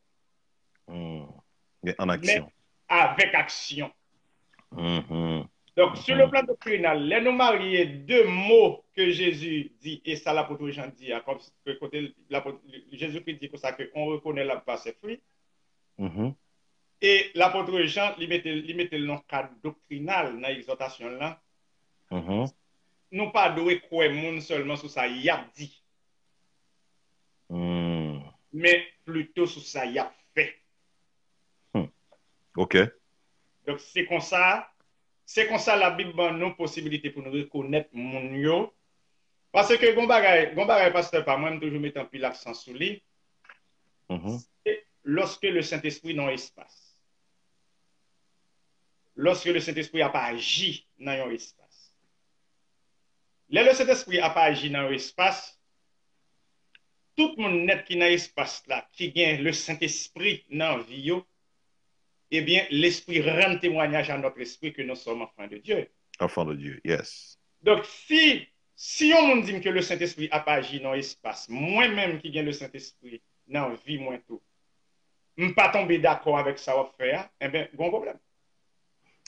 Hmm. Mais en action. Avec action. Mhm. Donk, sou le plan doktrinal, lè nou marye de mo ke Jezi di e sa lapot Jan di a, kòm ke kote lapot, Jezikri di konsa ke on rekonè l'ab pa ses fruits, Mhm. e lapot Jan, li mete, li mete l nan kad doktrinal nan egzòtasyon l lan, Mhm. nou pa dwe kwè moun sèlman sou sa y ap di, Hmm. men plito sou sa y ap fè. Ok. Donk, se konsa, se konsa Labib ban nou posibilite pou nou rekonèt moun yo. Paske gon bagay, gon bagay pastè pa mwen, m toujou met anpil aksan sou li. Mhm. Se lorsque le Saint-Esprit nan espas. Lorsque le Saint-Esprit ap aji nan yon espas. Lè le Saint-Esprit ap aji nan yon espas, tout moun nèt ki nan espas la, ki gen le Sentespri nan vi yo, ebyen, Lespri rann temwayaj a nòt espri ke nou sòm anfan de Dye. Enfant de Dieu, yes. Donk, si, si yon moun di m ke le Sentespri ap aji nan espas, mwen menm ki gen le Sentespri nan vi mwen tou, m pa tonbe dakò avèk sa w ap fè a, enben, gon pwoblèm.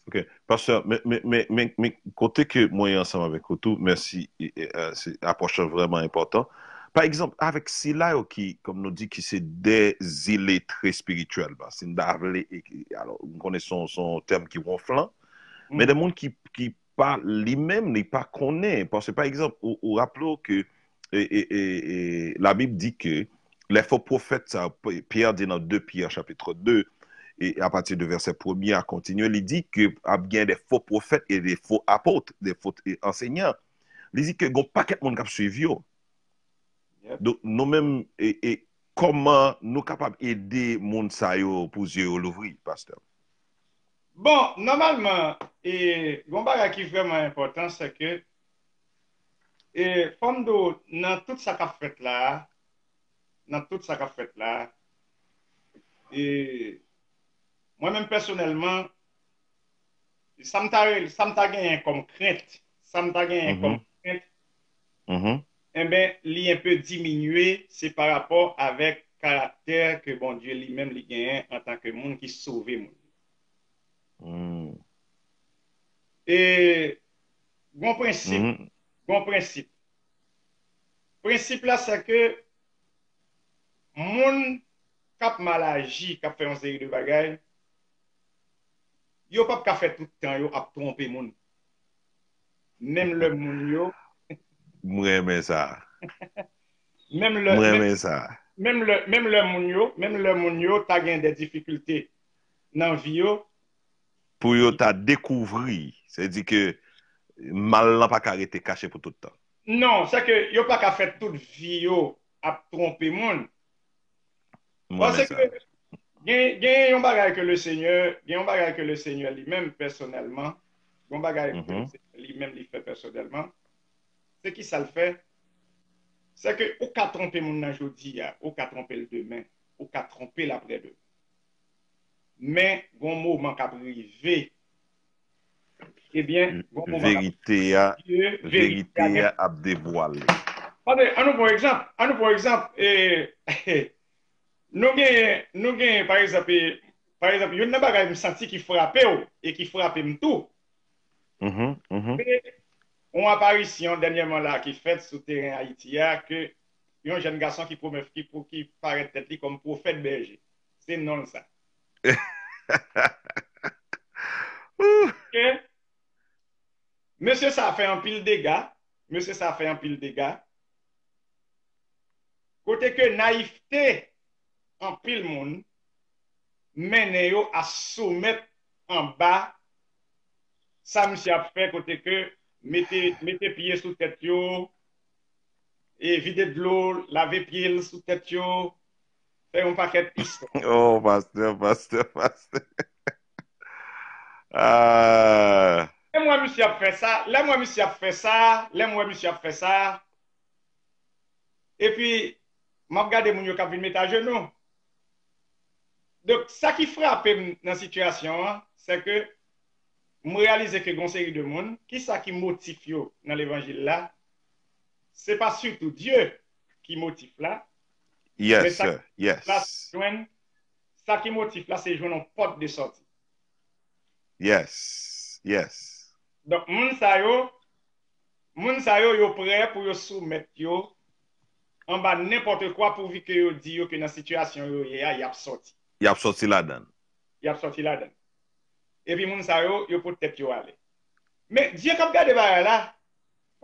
Ok, pastè, men, men, men, men, men kote ke mwen ye ansanm avèk ou tou, mèsi, e, e, e, se apwòch lan vrèman enpòtan. Pa egzanp, avèk sila yo ki, kòm nou di, ki se des illettrés spirituels, ba, si n ta vle, e, e, alò, m konnen se yon, se yon tèm ki wonflan, men de moun ki, ki pa li menm, li pa konnen. Paske, pa egzanp, ou, ou raple w ke e, e, e, e, Labib di ke lè fo pwofèt sa, P- Pyè di nan de Pyè chapit de, e apati de vèsè premye a kontinye, li di ke ap gen de fo pwofèt e de fo apot, de fo e, ansenyan. Li di ke gon pakèt moun k ap swiv yo. Yep. Donk, nou menm, e, e, kòman nou kapab ede moun sa yo pou zye yo louvri, pastè? Bon, nòmalman, e, gon bagay ki vrèman enpòtan, se ke, e, fò m di w, nan tout sa k ap fèt la a, nan tout sa k ap fèt la a, e, mwen menm pèsonèlman, sa m ta rele, sa m ta genyen kòm krent, sa m ta genyen kòm krent, enben, li enpe diminye, se pa rapò avèk karaktè ke Bondye li menm li genyen antanke moun ki sove moun. E gon prensip, gon prensip. Prensip la, se ke moun k ap mal aji, k ap fè yon seri de bagay, yo p ap ka fè tout tan yo ap twonpe moun. Menm lè moun yo, M renmen sa. Menm lè, M renmen sa. Menm lè, menm lè moun yo, menm lè moun yo ta gen de difikilte nan vi yo, Pou yo ta dekouvri, se di ke mal lan pa ka rete kache pou tout tan. Non, se ke yo pa ka fè tout vi yo ap twonpe moun. M renmen sa. Paske gen, gen yon bagay ke le Senyè, gen yon bagay ke le Senyè li menm pèsonèlman, yon bagay ke le Senyè li menm li fè pèsonèlman, se ki sa l fè? Se ke ou ka twonpe moun nan jodi a, ou ka twonpe l demen, ou ka twonpe l aprè demen. Men, gon moman k ap rive, ebyen, gon moman k ap Verite a, verite a ap devwale. Tande, an nou pran egzanp, an nou pran egzanp, e, nou gen, nou gen, pa egzanp, e, pa egzanp, youn nan bagay m santi ki frape w e ki frape m tou. Se yon aparisyon dènyèman la ki fèt sou teren Ayiti a, ke yon jèn gason ki pwomèt, ki, ki parèt tèt li kòm pwofèt bèje. Se non l sa. Ok? Mesye sa fè anpil dega. Mesye sa fè anpil dega. Kote ke nayifte anpil moun mennen yo a soumèt anba sa misye ap fè, kote ke mete, mete pye sou tèt yo, e vide dlo, lave pye l sou tèt yo, fè yon pakèt istwa. Oh, pastè, pastè, pastè. Ah. Lè m wè misye ap fè sa, lè m wè misye ap fè sa, lè m wè misye ap fè sa, epi m ap gade moun yo k ap vin met ajenou. Donk, sa ki frape m nan sitiyasyon an, se ke m reyalize ke gon seri de moun, kisa ki motif yo nan levanjil la, se pa sitou Dye ki motif la, men sa ki motif la, se jwenn, sa ki motif la, se jwenn yon pòt de sòti. Yes, yes. Donk, moun sa yo, moun sa yo, yo prè pou yo soumèt yo anba nenpòt kwa, pouvi ke yo di yo ke nan sitiyasyon yo ye a, y ap sòti. Y ap sòti ladan l. Y ap sòti ladan l. Epi moun sa yo, yo pot tèt yo ale. Men Dye k ap gade bagay la,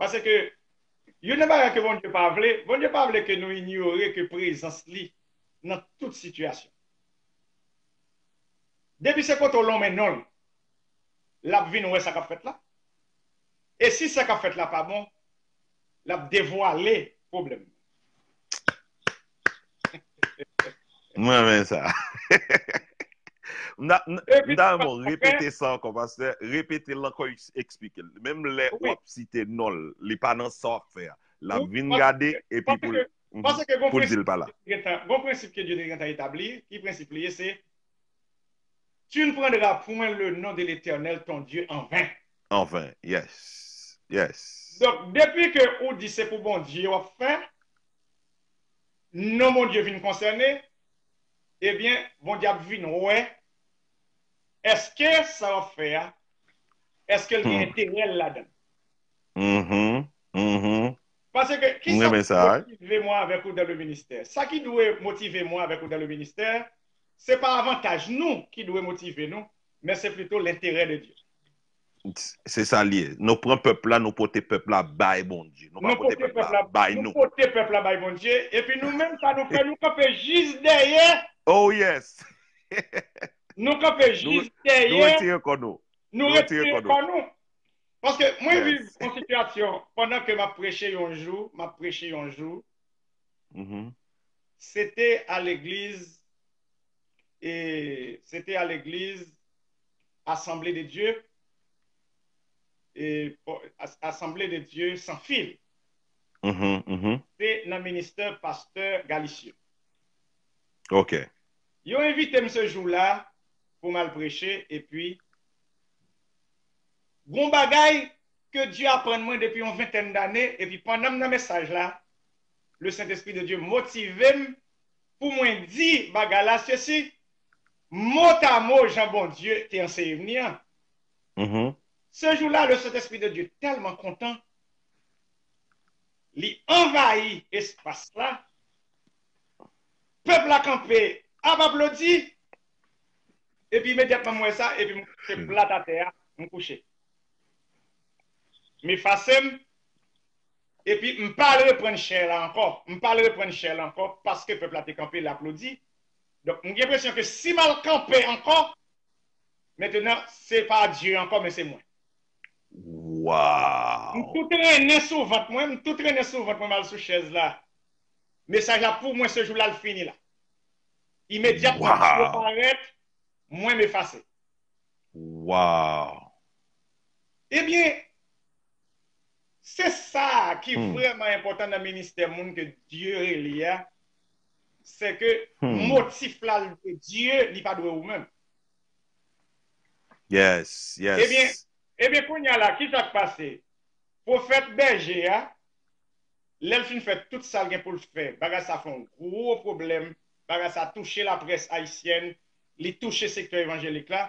paske youn nan bagay ke Bondye pa vle, Bondye pa vle ke nou inyore ke prezans li nan tout sitiyasyon. Depi se kote w lonmen non l, l ap vin wè sa k ap fèt la. E si sa k ap fèt la pa bon, l ap devwale pwoblèm. Mwen renmen sa. M ta, m, m ta renmen w repete sa ankò, pastè. Repete l ankò, eks-, eksplike l. Menm lè w ap site non l, li pa nan sa w ap fè a. L ap vin gade, epi pou l. Paske gon prensip ke Dye te gentan, gon prensip ke Dye te gentan etabli, ki prensip li ye, se, tu ne prendras point le nom de l'Éternel, ton Dieu, en vain. En vain, yes. Yes. Donk, depi ke ou di se pou Bondye w ap fè, non Bondye vin konsène, ebyen, Bondye ap vin wè, èske sa w ap fè a, èske l gen enterè l ladan l? Mm-hmm. Mm-hmm. Paske, kisa ki motive mwen avèk ou dans le ministère? Sa ki dwe motive mwen avèk ou dans le ministère, se pa avantaj nou ki dwe motive nou, men se plito lenterè de Dye. Se sa l ye. Nou pran pèp la, nou pote pèp la bay Bondye. Nou pa pote pèp la bay nou. Nou pote pèp la bay Bondye, epi nou menm, sa nou fè, nou kanpe jis dèyè. Oh yes! Nou kanpe jis dèyè. Nou retire kò nou. Nou retire kò nou. Paske mwen viv yon sitiyasyon, pandan ke m ap preche yon jou, m ap preche yon jou, se te a legliz, e se te a legliz Assemblée de Dieu, e Assemblée de Dieu Sans Fil. Se nan ministè pastè Galisio. Ok. Yo envite m se jou la pou m al preche, epi gon bagay ke Dye aprann mwen depi yon ventèn dane, epi pandan m nan mesaj la, le Sentespri de Dye motive m pou mwen di bagay la, sesi, motamo jan Bondye te anseye m li an. Se jou la, le Sentespri de Dye tèlman kontan, li anvayi espas la, pèp la kanpe ap aplodi, epi imedyatman m wè sa, epi m kouche plat atè a, m kouche. M efase m, epi m pa al reprann chè la ankò. M pa al reprann chè la ankò, paske pèp la te kanpe, l aplodi. Donk, m gen enpresyon ke si m al kanpe ankò, mentenan, se pa Dye ankò, men se mwen. Wow! M tou trennen sou vant mwen, m tou trennen sou vant mwen, m al sou chèz la. Mesaj la pou mwen se jou la l fini la. Imedyatman, Dye parèt, mwen m efase. Wow! Ebyen, se sa ki vrèman enpòtan nan ministè moun ke Dye rele a, se ke motif la l dwe Dye, li pa dwe ou menm. Yes, yes. Ebyen, ebyen kounye a la, ki sa k pase? Pwofèt Bèje a, lè l fin fè tout sa l gen pou l fè, bagay sa fè yon gwo pwoblèm, bagay sa touche laprès ayisyèn, li touche sektè evanjelik la.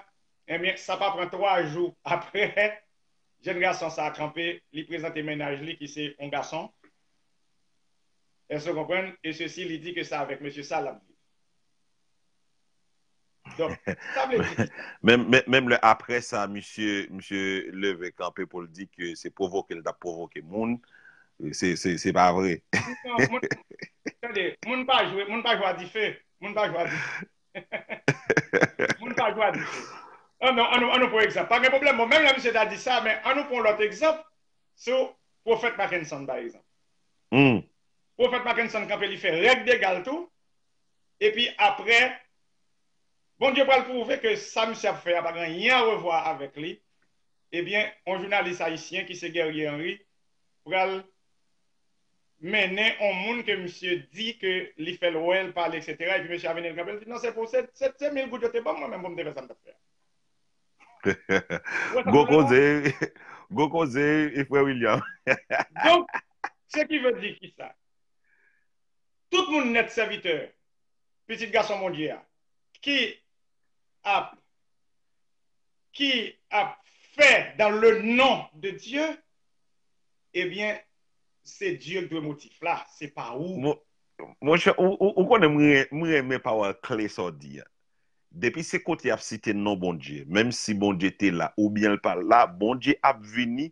Ebyen, sa pa pran twa jou apre, jèn gason sa a kanpe, li prezante mennaj li ki se yon gason. Èske w konprann? E sesi, li di ke se avèk mesye sa l ap viv. Donk, sa vle di ki sa? Menm, menm, menm lè apre sa, misye, misye leve kanpe pou l di ke se pwovoke l t ap pwovoke moun. Se, se, se pa vre. Non, moun, tande, moun pa jwe, moun pa jwe a dife. Moun pa jwe a dife. Moun pa jwe a dife. An nou, an nou, an nou pran egzanp. Pa gen pwoblèm. Bon, menm lè misye ta di sa, men an nou pran lòt egzanp. Sou Pwofèt Mackenson, pa egzanp. Pwofèt Mackenson kanpe, li fè règ de gal tou. Epi apre, Bondye pral pwouve ke sa misye ap fè a pa gen anyen a revwa avèk li. Ebyen, yon jounalis ayisyen ki se Guerrier Henry pral mennen yon moun ke misye di ke li fè l wè l, pale, etsetera. Epi mesye a vini, l kanpe, l di, "Non, se pou, se, se, se mil goud yo te ban m, mwen menm, pou m te fè sa m t ap fè a." Gwo koze, gwo koze, e frè William. Donk, se ki vle di ki sa? Tout moun nèt sèvitè, pitit gason Bondye a, ki ap, ki ap fè dans le nom de Dieu, ebyen, se Dye k dwe motif la, se pa ou. Monchè, ou, ou, ou konnen m ren-, m renmen pawòl kle sa w di a. Depi se kote y ap site non Bondye, menm si Bondye te la oubyen l pa la, Bondye ap vini,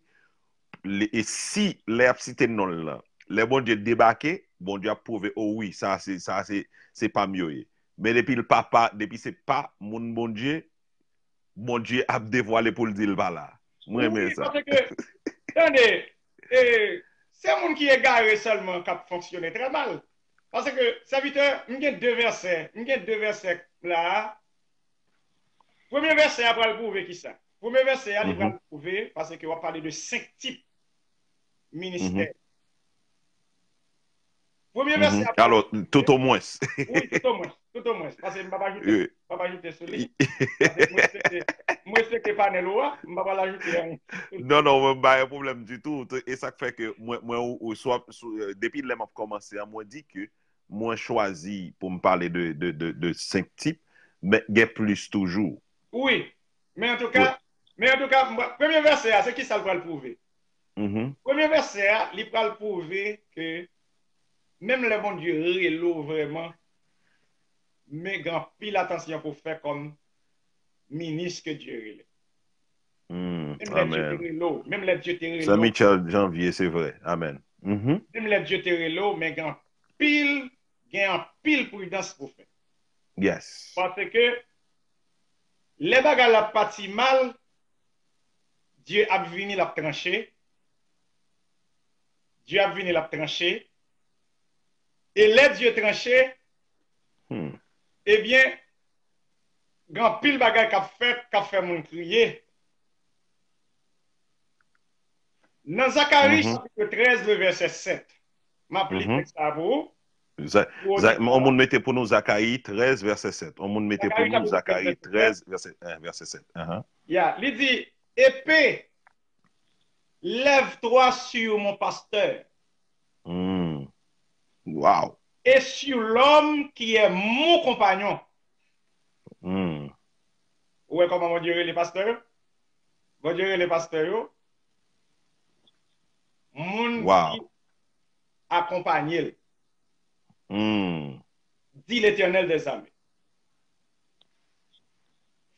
e si lè y ap site non l lan, lè Bondye debake, Bondye ap pwouve, o wi, sa se, sa se, se pa m yo ye. Men depi l pa, pa, depi se pa moun Bondye, Bondye ap devwale pou l di l pa la. Mwen renmen sa. Wi, paske, tande, e, se moun ki egare sèlman k ap fonksyone trè mal. Paske, sèvitè, m gen de vèsè, m gen de vèsè la a. Premye vèsè a pral pwouve ki sa? Premye vèsè a, li pral pwouve, paske w ap pale de senk tip ministè. Premye vèsè a. Alò, tout o mwens. Wi, tout o mwens. Tout o mwens. Paske m p ap ajoute, m p ap ajoute sou li. Paske m respekte, m respekte panèl ou a, m pa pral ajoute anyen. Non, non, mwen m pa gen pwoblèm ditou. E sa k fè ke mwen, mwen ou, ou swa, sou, euh, depi lè m ap kòmanse an, mwen di ke mwen chwazi pou m pale de, de, de, de senk tip, men gen plis toujou. Wi. Men antouka, men antouka, premye vèsè a, se ki sa l pral pwouve? Premye vèsè a, li pral pwouve ke menm lè Bondye rele w vrèman, men gen anpil atansyon pou w fè kòm minis ke Dye rele. Menm lè Dye te rele w, menm lè Dye te rele w. Saint Michel Janvier, se vre. Amèn. Menm lè Dye te rele w, men gen anpil, gen anpil pridans pou w fè. Yes. Paske lè bagay la pati mal, Dye ap vini, l ap tranche. Dye ap vini, l ap tranche. E lè Dye tranche, hmm, ebyen, gen anpil bagay k ap fèt, k ap fè moun kriye. Nan Zakari, mhm, chapit trèz, le vèsè sèt, m ap li, mhm, tèks sa pou ou. Za-, Za-, on moun mete pou nou Zakayi trèz, vèsè sèt. On moun mete pou nou Zakayi trèz, vèsè, eh, vèsè sèt. Ahan. Ya, li di, Épée, lève-toi sur mon pasteur. Hmm. Wow. Et sur l'homme qui est mon compagnon. Hmm. Ou wè kòman Bondye rele pastè yo? Bondye rele pastè yo. Moun, wow, ki akonpanye l. Hmm. Di Letènèl dèzame.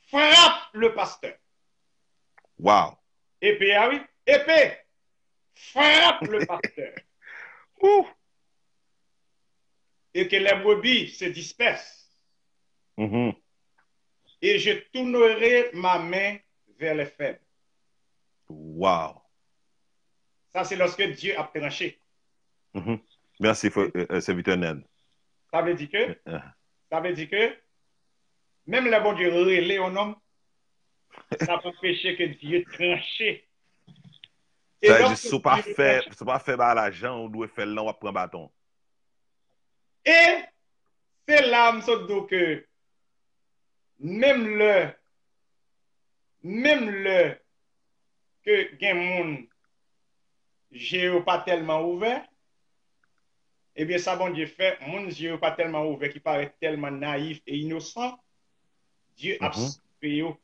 Frappe le pasteur. Wow. Epe a, wi. Epe, frappe le pasteur. Ouh. Et que les brebis se dispersent. Mhm. Et je tournerai ma main vers les faibles. Wow. Sa se lòske Dye ap tranche. Mhm. Mèsi, frè, euh, euh, sèvitè Nèd. Sa vle di ke, euh, euh, sa vle di ke, menm lè Bondye rele yon nonm, sa pa anpeche ke Dye tranche. E sa vle di, lòske si w pa Dye fè, tranche, si w pa fè bagay la jan ou dwe fè l lan, w ap pran baton. E se la m sot di w ke menm lè, menm lè ke gen moun je yo pa tèlman ouvè, ebyen sa Bondye fè, moun je yo pa tèlman ouvè, ki parèt tèlman nayif e inosan, Dye ap sove yo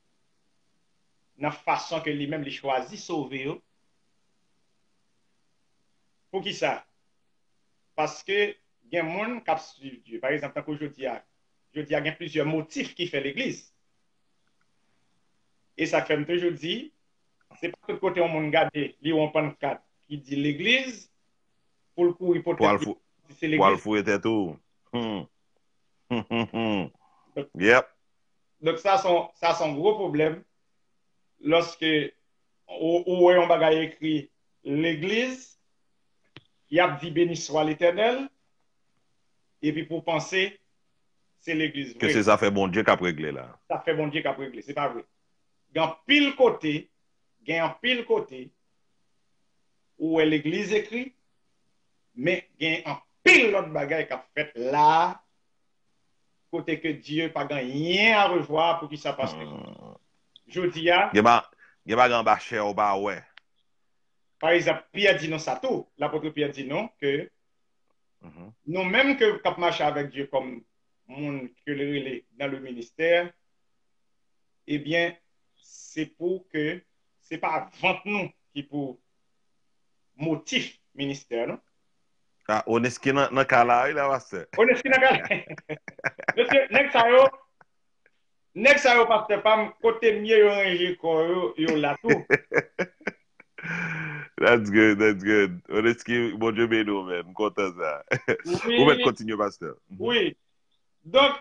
nan fason ke li menm li chwazi sove yo. Poukisa? Paske gen moun k ap swiv Dye. Pa egzanp, tankou jodi a, jodi a gen plizyè motif ki fè legliz. E sa k fè m toujou di, se pa tout kote yon moun gade, li wè yon pannkat ki di legliz, pou l kouri pote pye, pou l di se legliz. Pou al foure tèt ou. Hmm. Yep. Donk sa se yon, sa se yon gwo pwoblèm. Lòske ou, ou wè yon bagay ekri legliz, y ap di beni swa Letènèl, epi pou w panse se legliz vre. Ke se zafè Bondye k ap regle la. Zafè Bondye k ap regle, se pa vre. Gen anpil kote, gen anpil kote, ou wè legliz ekri, men gen anpil lòt bagay k ap fèt la a, kote ke Dye pa gen anyen a revwa. Poukisa? Paske jodi a, gen bagay anba chè ou pa wè. Pa egzanp, Pyè di nou sa tou, lapot Pyè di nou ke nou menm ke k ap mache avèk Dye kòm moun ke l rele dans le ministère, ebyen, se pou ke se pa vant nou ki pou motif ministè nou. Ah, Oneski nan, nan ka la, wi, la, pastè. Oneski nan ka la. Mesye, nèg sa yo, nèg sa yo, pastè pa m, kote m ye, yo ranje kò yo, yo la tou. That's good, that's good. Oneski, Bondye beni w, man. M kontan sa. Ou mèt kontinye, pastè. Wi. Donk,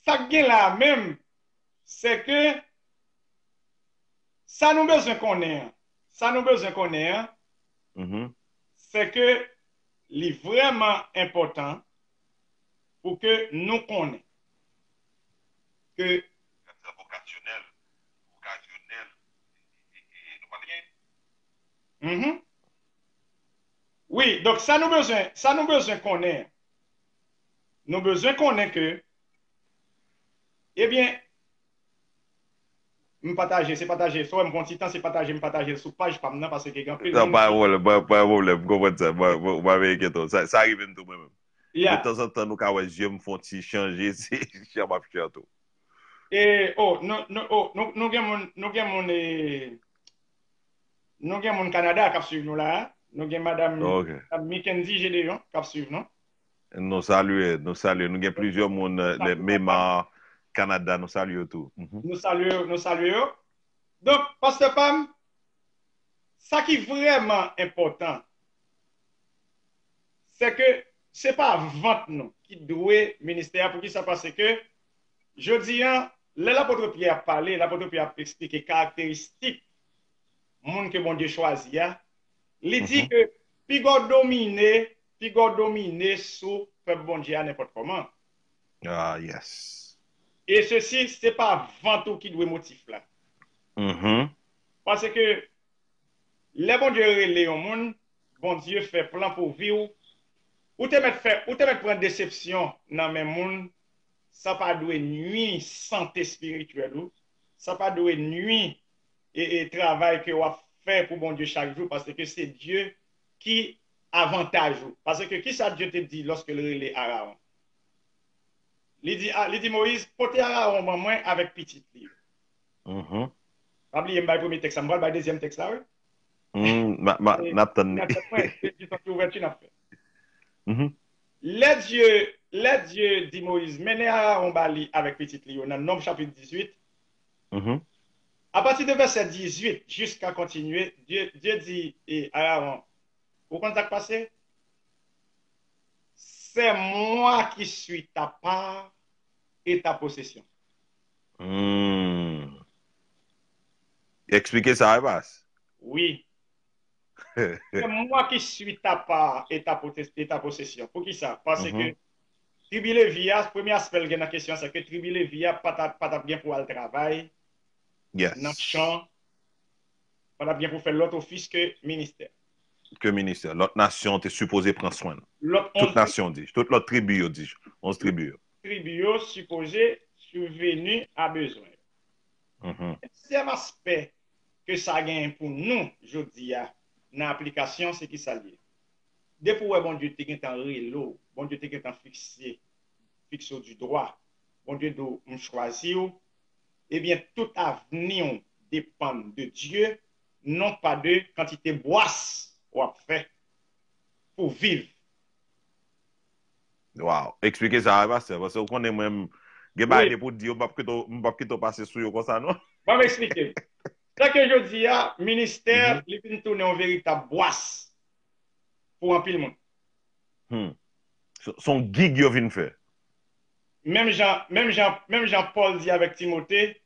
sa k gen la a menm, se ke sa nou bezwen konnen an, sa nou bezwen konnen an, se ke li vrèman enpòtan pou ke nou konnen ke vokasyonèl, vokasyonèl, nou pa gen. Wi, donk sa nou bezwen, sa nou bezwen konnen, nou bezwen konnen ke, ebyen, m pataje, se pataje, sa w wè m pran ti tan, se pataje, m pataje l sou paj pa m nan, paske gen anpil Non, moun pa gen ki pwoblèm, pa, pa gen pwoblèm, m konprann sa, mwen, mwen, mwen pa veye kite w. Sa, sa rive m tou mwen menm. De Yeah. tanzantan, nou ka wè je m fè yon ti chanje, se jan m ap chante tou. E, oh, nou, nou, oh, nou, nou gen moun, nou gen moun, e, nou gen moun Kanada k ap swiv nou la. Nou gen madanm Ok. Madanm Mickendy Gédéon k ap swiv nou. Nou salye, nou salye. Nou gen plizyè moun, eh, Salye, Mema, Kanada, nou salye yo tou. Mhm. Nou salye, nou salye yo. Donk, pastè pa m, sa ki vrèman enpòtan, se ke se pa vant nou ki dwe ministè a. Poukisa? Paske, jodi a, lè lapot Pyè ap pale, lapot Pyè ap eksplike karakteristik moun ke Bondye chwazi a, li di Mhm. ke piga w domine, piga w domine sou pèp Bondye a nenpòt kòman. Ah, yes. E sesi, se pa vant ou ki dwe motif la. Mhm. Paske lè Bondye rele yon moun, Bondye fè plan pou vi w, ou te mèt fè, ou te mèt pran desepsyon nan men moun, sa pa dwe nwi sante espirityèl ou, sa pa dwe nwi e, e travay ke w ap fè pou Bondye chak jou, paske se Dye ki avantaj ou. Paske kisa Dye te di lòske l rele Arawon? Li di, a, li di Moyiz, pote Arawon ban mwen avèk pitit li yo. Mhm. Pa bliye, m bay premye tèks la, m pral bay dezyèm tèks la, wi. Mm, ma, ma, E, n ap tann li. N ap tann mwen, se jis yon ti ouvèti n ap fè. Mhm. Lè Dye, lè Dye di Moyiz, mennen Arawon ba li avèk pitit li yo nan Nonb chapit dizuit, Mhm. apati de vèsè dizuit jiska kontinye, Dye, Dye di e, Arawon, ou konn sa k pase? C'est moi qui suis ta part et ta possession. Hmm. Eksplike sa, Evas. Wi. C'est moi qui suis ta part et ta potes- et ta possession. Poukisa? Paske Mhm. tribi Levi a, premye aspè l gen nan kesyon an, se ke tribi Levi a pa t ap, pa t ap gen pou al travay Yes. nan chan, pa t ap gen pou fè lòt ofis ke ministè. Ke ministè. Lòt nasyon te sipoze pran swen l. Lòt Tout onz nasyon di, tout lòt tribi yo di, onz tribi yo. Tribi yo sipoze subveni a bezwen yo. Mhm. Dezyèm aspè ke sa genyen pou nou jodi a nan aplikasyon, se ki sa l ye? Depi w wè Bondye te gentan rele w, Bondye te gentan fikse, fikse w di dwa, Bondye di w, "M chwazi w," ebyen, tout avni w depann de Dye, non pa de kantite bwas w ap fè pou viv. Wow. Eksplike sa, pastè, paske ou konnen mwen, m gen bagay Wi. depi w di yo, m p ap kite w, m p ap kite w pase sou yo konsa, non? Ban m eksplike. Tanke jodi a, ministè, Mhm. li vin tounen yon veritab bwas pou anpil moun. Hmm. Se se yon gig yo vin fè. Menm jan, menm jan, menm jan Pòl di avèk Timote,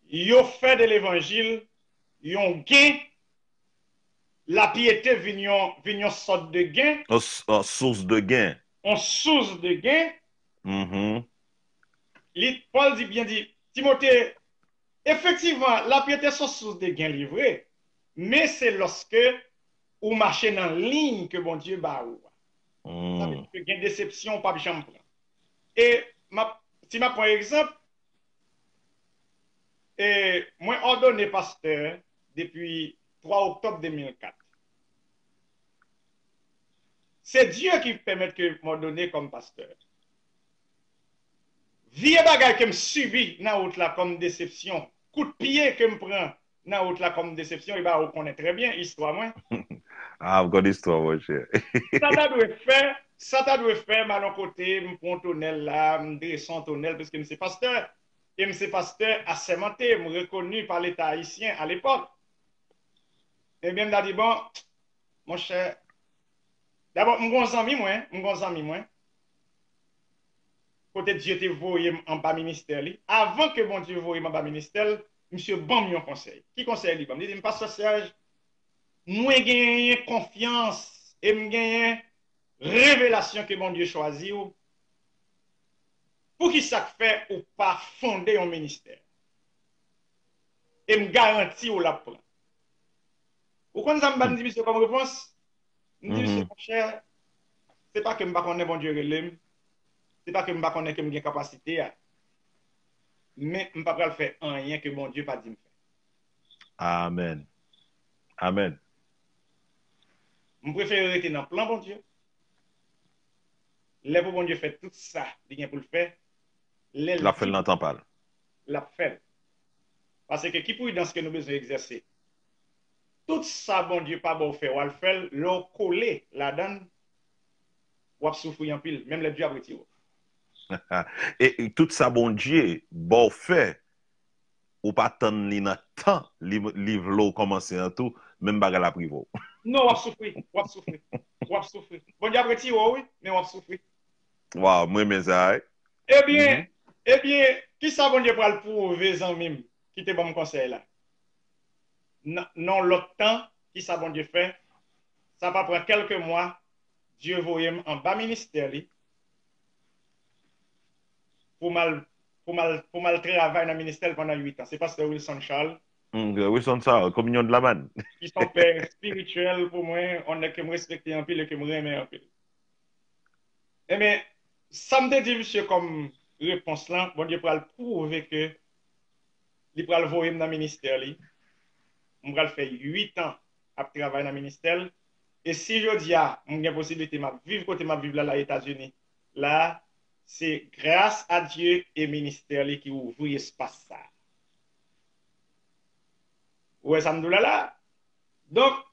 yo fè de levanjil yon gen, lapyete vin yon, vin yon sòt de gen, Yon s- yon sous de gen. yon sous de gen. Mhm. Li, Pòl di byen di, Timote, efektivman, lapyete se yon sous de gen li vre, men se lòske ou mache nan liy ke Bondye ba ou a. Sa vle Hmm. di ke gen desepsyon ou p ap janm pran. E m ap, si m ap pran egzanp, e mwen òdone pastè depi twa oktòb de mil kat. Se Dye ki pèmèt ke m òdone kòm pastè. Vye bagay ke m sibi nan wout la kòm desepsyon, kout pye ke m pran nan wout la kòm desepsyon, e ba ou konnen trè byen istwa mwen. Ah, m konn istwa, monchè. Sa ta dwe fè, sa ta dwe fè, m al yon kote, m pran yon tonèl la, m drese yon tonèl, piske m se pastè, e m se pastè asèmante, m rekoni pa Leta ayisyen alepòk. Ebyen, m ta di, bon, monchè, dabò, m gon zanmi mwen, m gon zanmi mwen, kote Dye te voye m anba ministè li. Avan ke Bondye voye m anba ministè l, misye ban m yon konsèy. Ki konsèy li ban m? Li di m, "Pastè Serge, mwen genyen konfyans e m genyen revelasyon ke Bondye chwazi w. Poukisa k fè ou pa fonde yon ministè? E m garanti w l ap pran." Ou konn sa m ban di misye kòm repons? M di misye, monchè, se pa ke m pa konnen Bondye rele m, se pa ke m pa konnen ke m gen kapasite a, men m pa pral fè anyen ke Bondye pa di m fè. Amèn. Amèn. M prefere rete nan plan Bondye. Lè pou Bondye fè tout sa li gen pou l fè, lè l L ap fè l nan tan pa l. L ap fè l. Paske ki pridans ke nou bezwen egzèse? Tout sa Bondye pa ba w fè, w al fè l, lè w kole ladan l, w ap soufri anpil, menm lè Dye ap retire w. E tout sa Bondye ba w fè, ou pa tann li nan tan li, li vle w kòmanse an tou, menm bagay la ap rive w. Non, w ap soufri, w ap soufri, w ap soufri. Bondye ap retire w, wi, men w ap soufri. Waw, mwen renmen sa, wi. Ebyen, ebyen, kisa Bondye pral pwouve zanmi m ki te ban m konsèy la? Nan yon lòt tan, kisa Bondye fè? Sa pa pran kèlke mwa, Dye voye m anba ministè li pou m al pou m al pou m al travay nan ministè l pandan uit an. Se pastè Wilson Charles. Mm, Wilson Charles, Communion de la Manne. Ki se yon pè espirityèl pou mwen, yon nèg ke m respekte anpil e ke m renmen anpil. Ebyen, sa m te di misye kòm repons lan, Bondye pral pwouve ke li pral voye m nan ministè li. M pral fè uit an ap travay nan ministè l. E si jodi a, m gen posiblite m ap viv kote m ap viv la, la Etazini, la, se gras a Dye e ministè li ki ouvri espas sa. Ou wè sa m di w la la? Donk,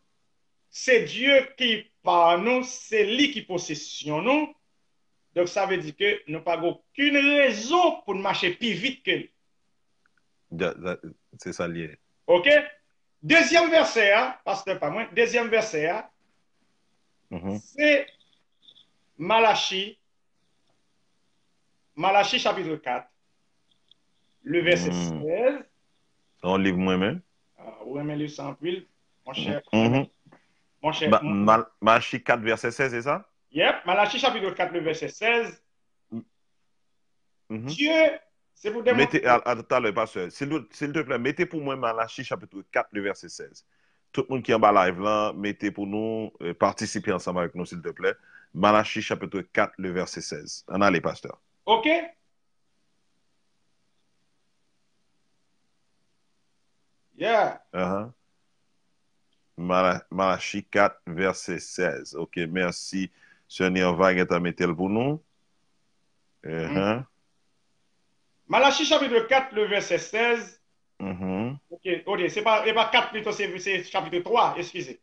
se Dye ki pa nou, se li ki posesyon nou. Donk, sa vle di ke nou pa gen okenn rezon pou n mache pi vit ke li. Se sa l ye. Ok? Dezyèm vèsè a, pastè pa mwen, dezyèm vèsè a, se Malachi, Malachi chapitre quatre, le verset seize. Se yon liv mwen menm. Ah, ou renmen liv sa anpil, monchè. Monchè. Malachi quatre, verset seize, se sa? Yep, Malachi chapitre quatre, le verset seize. Dye, se pou demontre. Talè, pastè, silvouplè, mete pou mwen Malachi chapitre quatre, le verset seize. Tout moun ki anba live lan, mete pou nou, patisipe ansanm avèk nou, silvouplè. Malachi chapitre quatre, le verset seize. Ann ale, pastè. Ok. Yeah. Malachi quatre, verset seize. Ok, mèsi. Sè Nirva gentan mete l pou nou. Malachi chapitre quatre, le verset seize. Ok, ok, se pa, se pa quatre plito, se, se chapitre trois, eskize.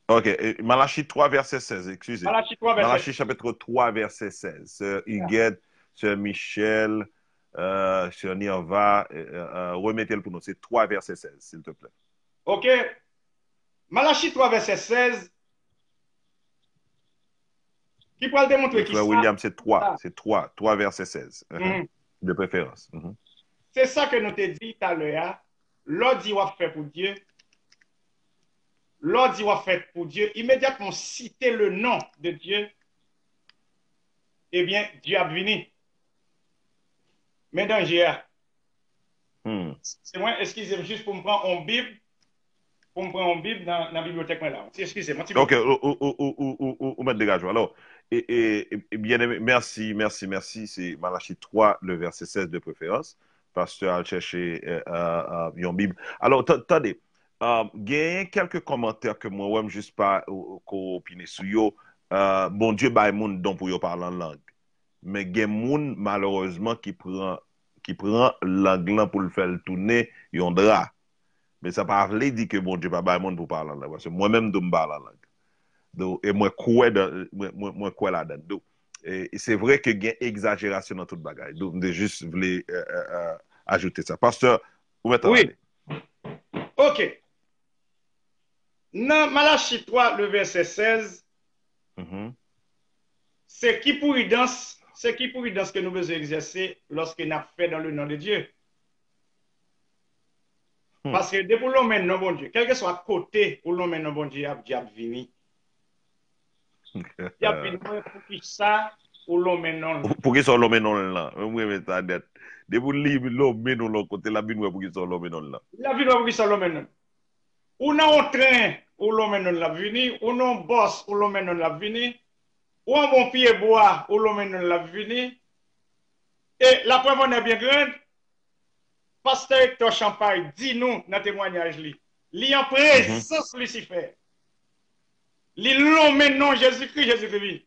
Ok, Malachi trois, verset seize, eskize. Malachi trois, verset seize. Malachi chapitre trois, verset seize. Sè Huguette, sè Michel, sè Nirva, remete l pou nou. Se trois, verset seize, silvouplè. Ok. Malachi trois, verset seize. Ki pral demontre ki sa. William, se trois, se trois, trois, verset seize. De préférence. Se sa ke nou te di talè a, lè w di w ap fè pou Dye, lè w di w ap fè pou Dye, imedyatman w site le nom de Dieu, ebyen, Dye ap vini. Men danje a. Se mwen, eskize m, jis pou m pran yon Bib, pou m pran yon Bib nan, nan bibliyotèk mwen la. Eskize m, yon ti Ok, ou, ou, ou, ou, ou, ou, ou mèt degaje w. Alò, e, e, e, e, bien aimé, mèsi, mèsi, mèsi. Se Malachi trois, le verset seize de préférence. Pastè al chèche yon Bib. Alò, tande, genyen kèlke kòmantè ke mwen wè m jis pa ko opine sou yo. Bondye bay moun don pou yo pale an lang. Men gen moun, malerezman, ki pran, ki pran lang lan pou l fè l tounen yon dra. Men sa pa vle di ke Bondye pa bay moun pou pale an lang. Paske mwen menm tou m pale an lang. Donk, e mwen kwè dan, mwen, mwen, mwen kwè ladan l. Donk, e, e se vre ke gen egzajerasyon nan tout bagay. Donk, m te jis vle, e, e, e, ajoute sa. Pastè, ou mèt ale. Ok. Nan Malachi trois, le verset seize, se ki pridans, se ki pridans ke nou bezwen egzèse lòske n ap fè dans le nom de Dieu? Paske depi w lonmen non Bondye, kèlkeswa kote ou lonmen non Bondye ap, Dye ap vini. Dye ap vini, mwen, poukisa ou lonmen non l? Poukisa w lonmen non l lan? Mwen, mwen renmen sa nèt. Depi w li lonmen non l yon kote, l ap vin wè poukisa w lonmen non l lan. L ap vin wè poukisa w lonmen non l. Ou nan yon tren, ou lonmen non l ap vini, ou nan yon bòs, ou lonmen non l ap vini, ou anba yon pyebwa, ou lonmen non l ap vini. E la preuve en est bien grande, Pastè Hector Champagne di nou nan temwanyaj li, li an prezans Lisifè. Li lonmen non Jezikri, Jezikri vini.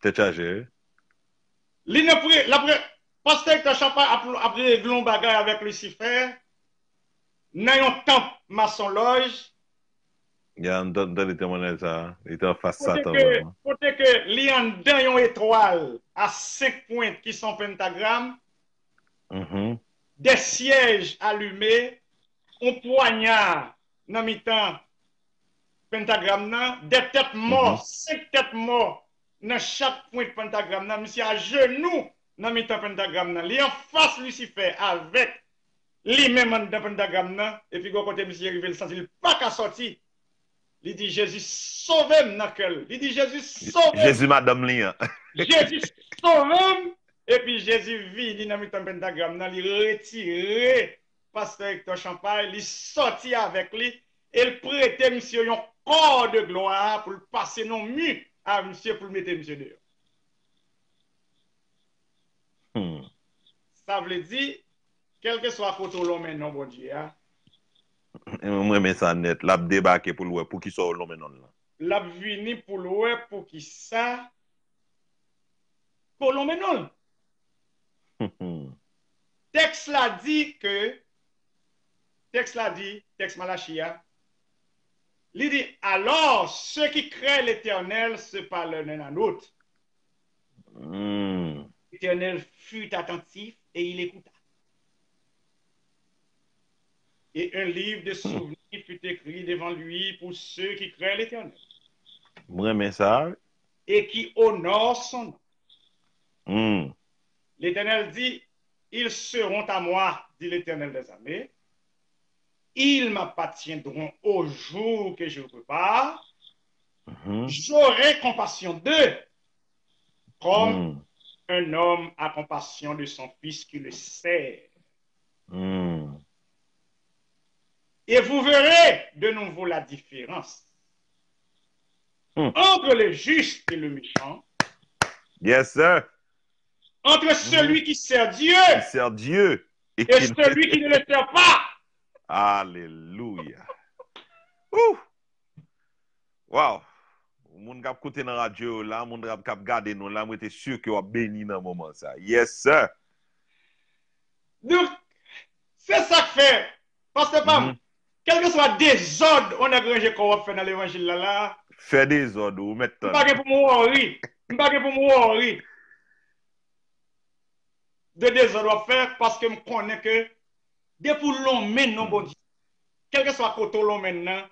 Tèt chaje, wi. Li nan pre, la pre, Pastè Hector Champagne ap, ap regle yon bagay avèk Lisifè nan yon tanp masonlòj. Ya, m t- m tande temwanyaj sa a. Li te anfas Satan vrèman. Kote ke li anndan yon etwal a senk pwent ki se yon pentagram, Mhm. de syèj alime, yon pwanya nan mitan pentagram nan, de tèt mò, Mhm. senk tèt mò nan chak pwent pentagram nan. Misye ajenou nan mitan pentagram nan. Li anfas Lisifè avèk li menm anndan pentagram nan. Epi gon kote misye rive, l santi l pa ka sòti. Li di, Jezi, sove m nan kè l. Li di, Jezi, sove m. Jezi madanm li an. Jezi, sove m. Epi Jezi vini nan mitan pentagram nan, li retire Pastè Hector Champagne, li sòti avèk li, e l prete misye yon kò de glwa pou l pase nan mi a misye pou l mete misye deyò. Hmm. Sa vle di, kèlkeswa kote w lonmen non Bondye a, M renmen sa nèt. L ap debake pou l wè poukisa w lonmen non l lan. L ap vini pou l wè poukisa ke w lonmen non l. Tèks la di ke, tèks la di, tèks Malachi a, li di, alors, ceux qui craignent l'Éternel se parlent l'un à l'autre. Hmm. L'Éternel fut attentif et il écouta. Et un livre de souvenirs fut écrit devant lui pour ceux qui craignent l'Éternel M renmen sa. Et qui honorent son nom. Hmm. L'Éternel dit, ils seront à moi, dit l'Éternel des armées. Ils m'appartiendront au jour que je prépare. Mhm. J'aurai compassion d'eux, comme Hmm. un homme a compassion de son fils qui le serre. Hmm. Et vous verrez de nouveau la différence Hmm. entre le juste et le méchant, Yes, sir. entre celui qui sert Dieu Qui sert Dieu et et qui ne celui qui ne le sert pas. Alelouya. Ouh! Wow! Moun k ap koute nan radyo yo la, moun k ap, k ap gade nou la, mwen te si ke w ap beni nan moman sa. Yes, sir. Donk, se sa k fè, pastè pa m, Mhm. kèlkeswa dezòd yon nèg ranje kò w ap fè nan levanjil la, la, Fè dezòd, ou mèt m tann. Pa gen pou m worry. M pa gen pou m worry de dezòd w ap fè, paske m konnen ke depi w lonmen non Bondye, kèlkeswa kote w lonmen nan,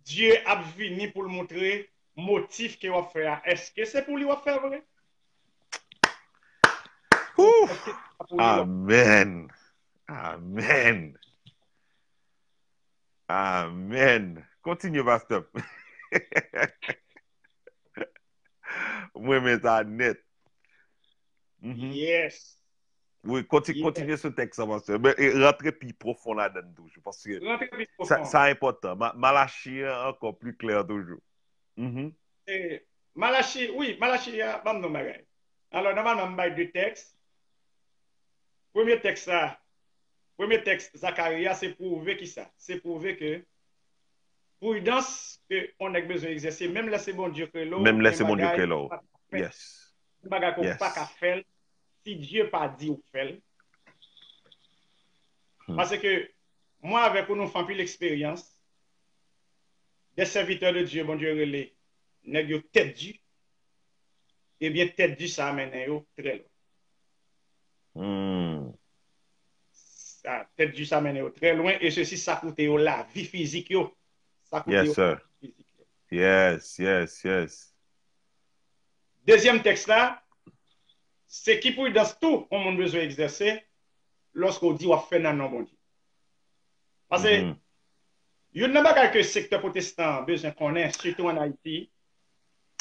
Dye ap vini pou l montre motif ke w ap fè a. Èske se pou li w ap fè vre? Ouf! Èske se pa pou li w ap Amèn. Amèn. Amèn. Kontinye, pastè. Mwen renmen sa nèt. Mhm. Yes. Wi, konti, Yes. Kontinye sou tèks sa, pastè. Men, e, rantre pi pwofon ladan l toujou, paske Rantre pi sa, pwofon. Sa enpòtan. Ma, Malachi an ankò pli klè toujou. Mhm. E, Malachi, wi, Malachi a ban m yon bagay. Alò, nòmalman, m bay de tèks. Premye tèks la, premye tèks Zakari a, se pwouve ki sa? Se pwouve ke pridans ke yon nèg bezwen egzèse, menm lè se Bondye k rele w, Menm lè gen se Bondye k bagay rele w. ou pa ka fè. Yes. Gen bagay ke w Yes. pa ka fè l si Dye pa di w fè l. Hmm. Paske mwen avèk ou, nou fè anpil eksperyans. De sèvitè de Dye, Bondye rele, nèg yo tèt di. Ebyen, tèt di sa a mennen yo trè lwen. Hmm. Sa, tèt di sa a mennen yo trè lwen, e sesi sa koute yo lavi fizik yo. Sa koute Yes, yo sir. lavi fizik yo. Yes, yes, yes. Dezyèm tèks la, se ki pridans tou yon moun bezwen egzèse lòske w di w ap fè nan non Bondye. Paske Mhm. youn nan bagay ke sektè pwotestan an bezwen konnen, sitou ann Ayiti,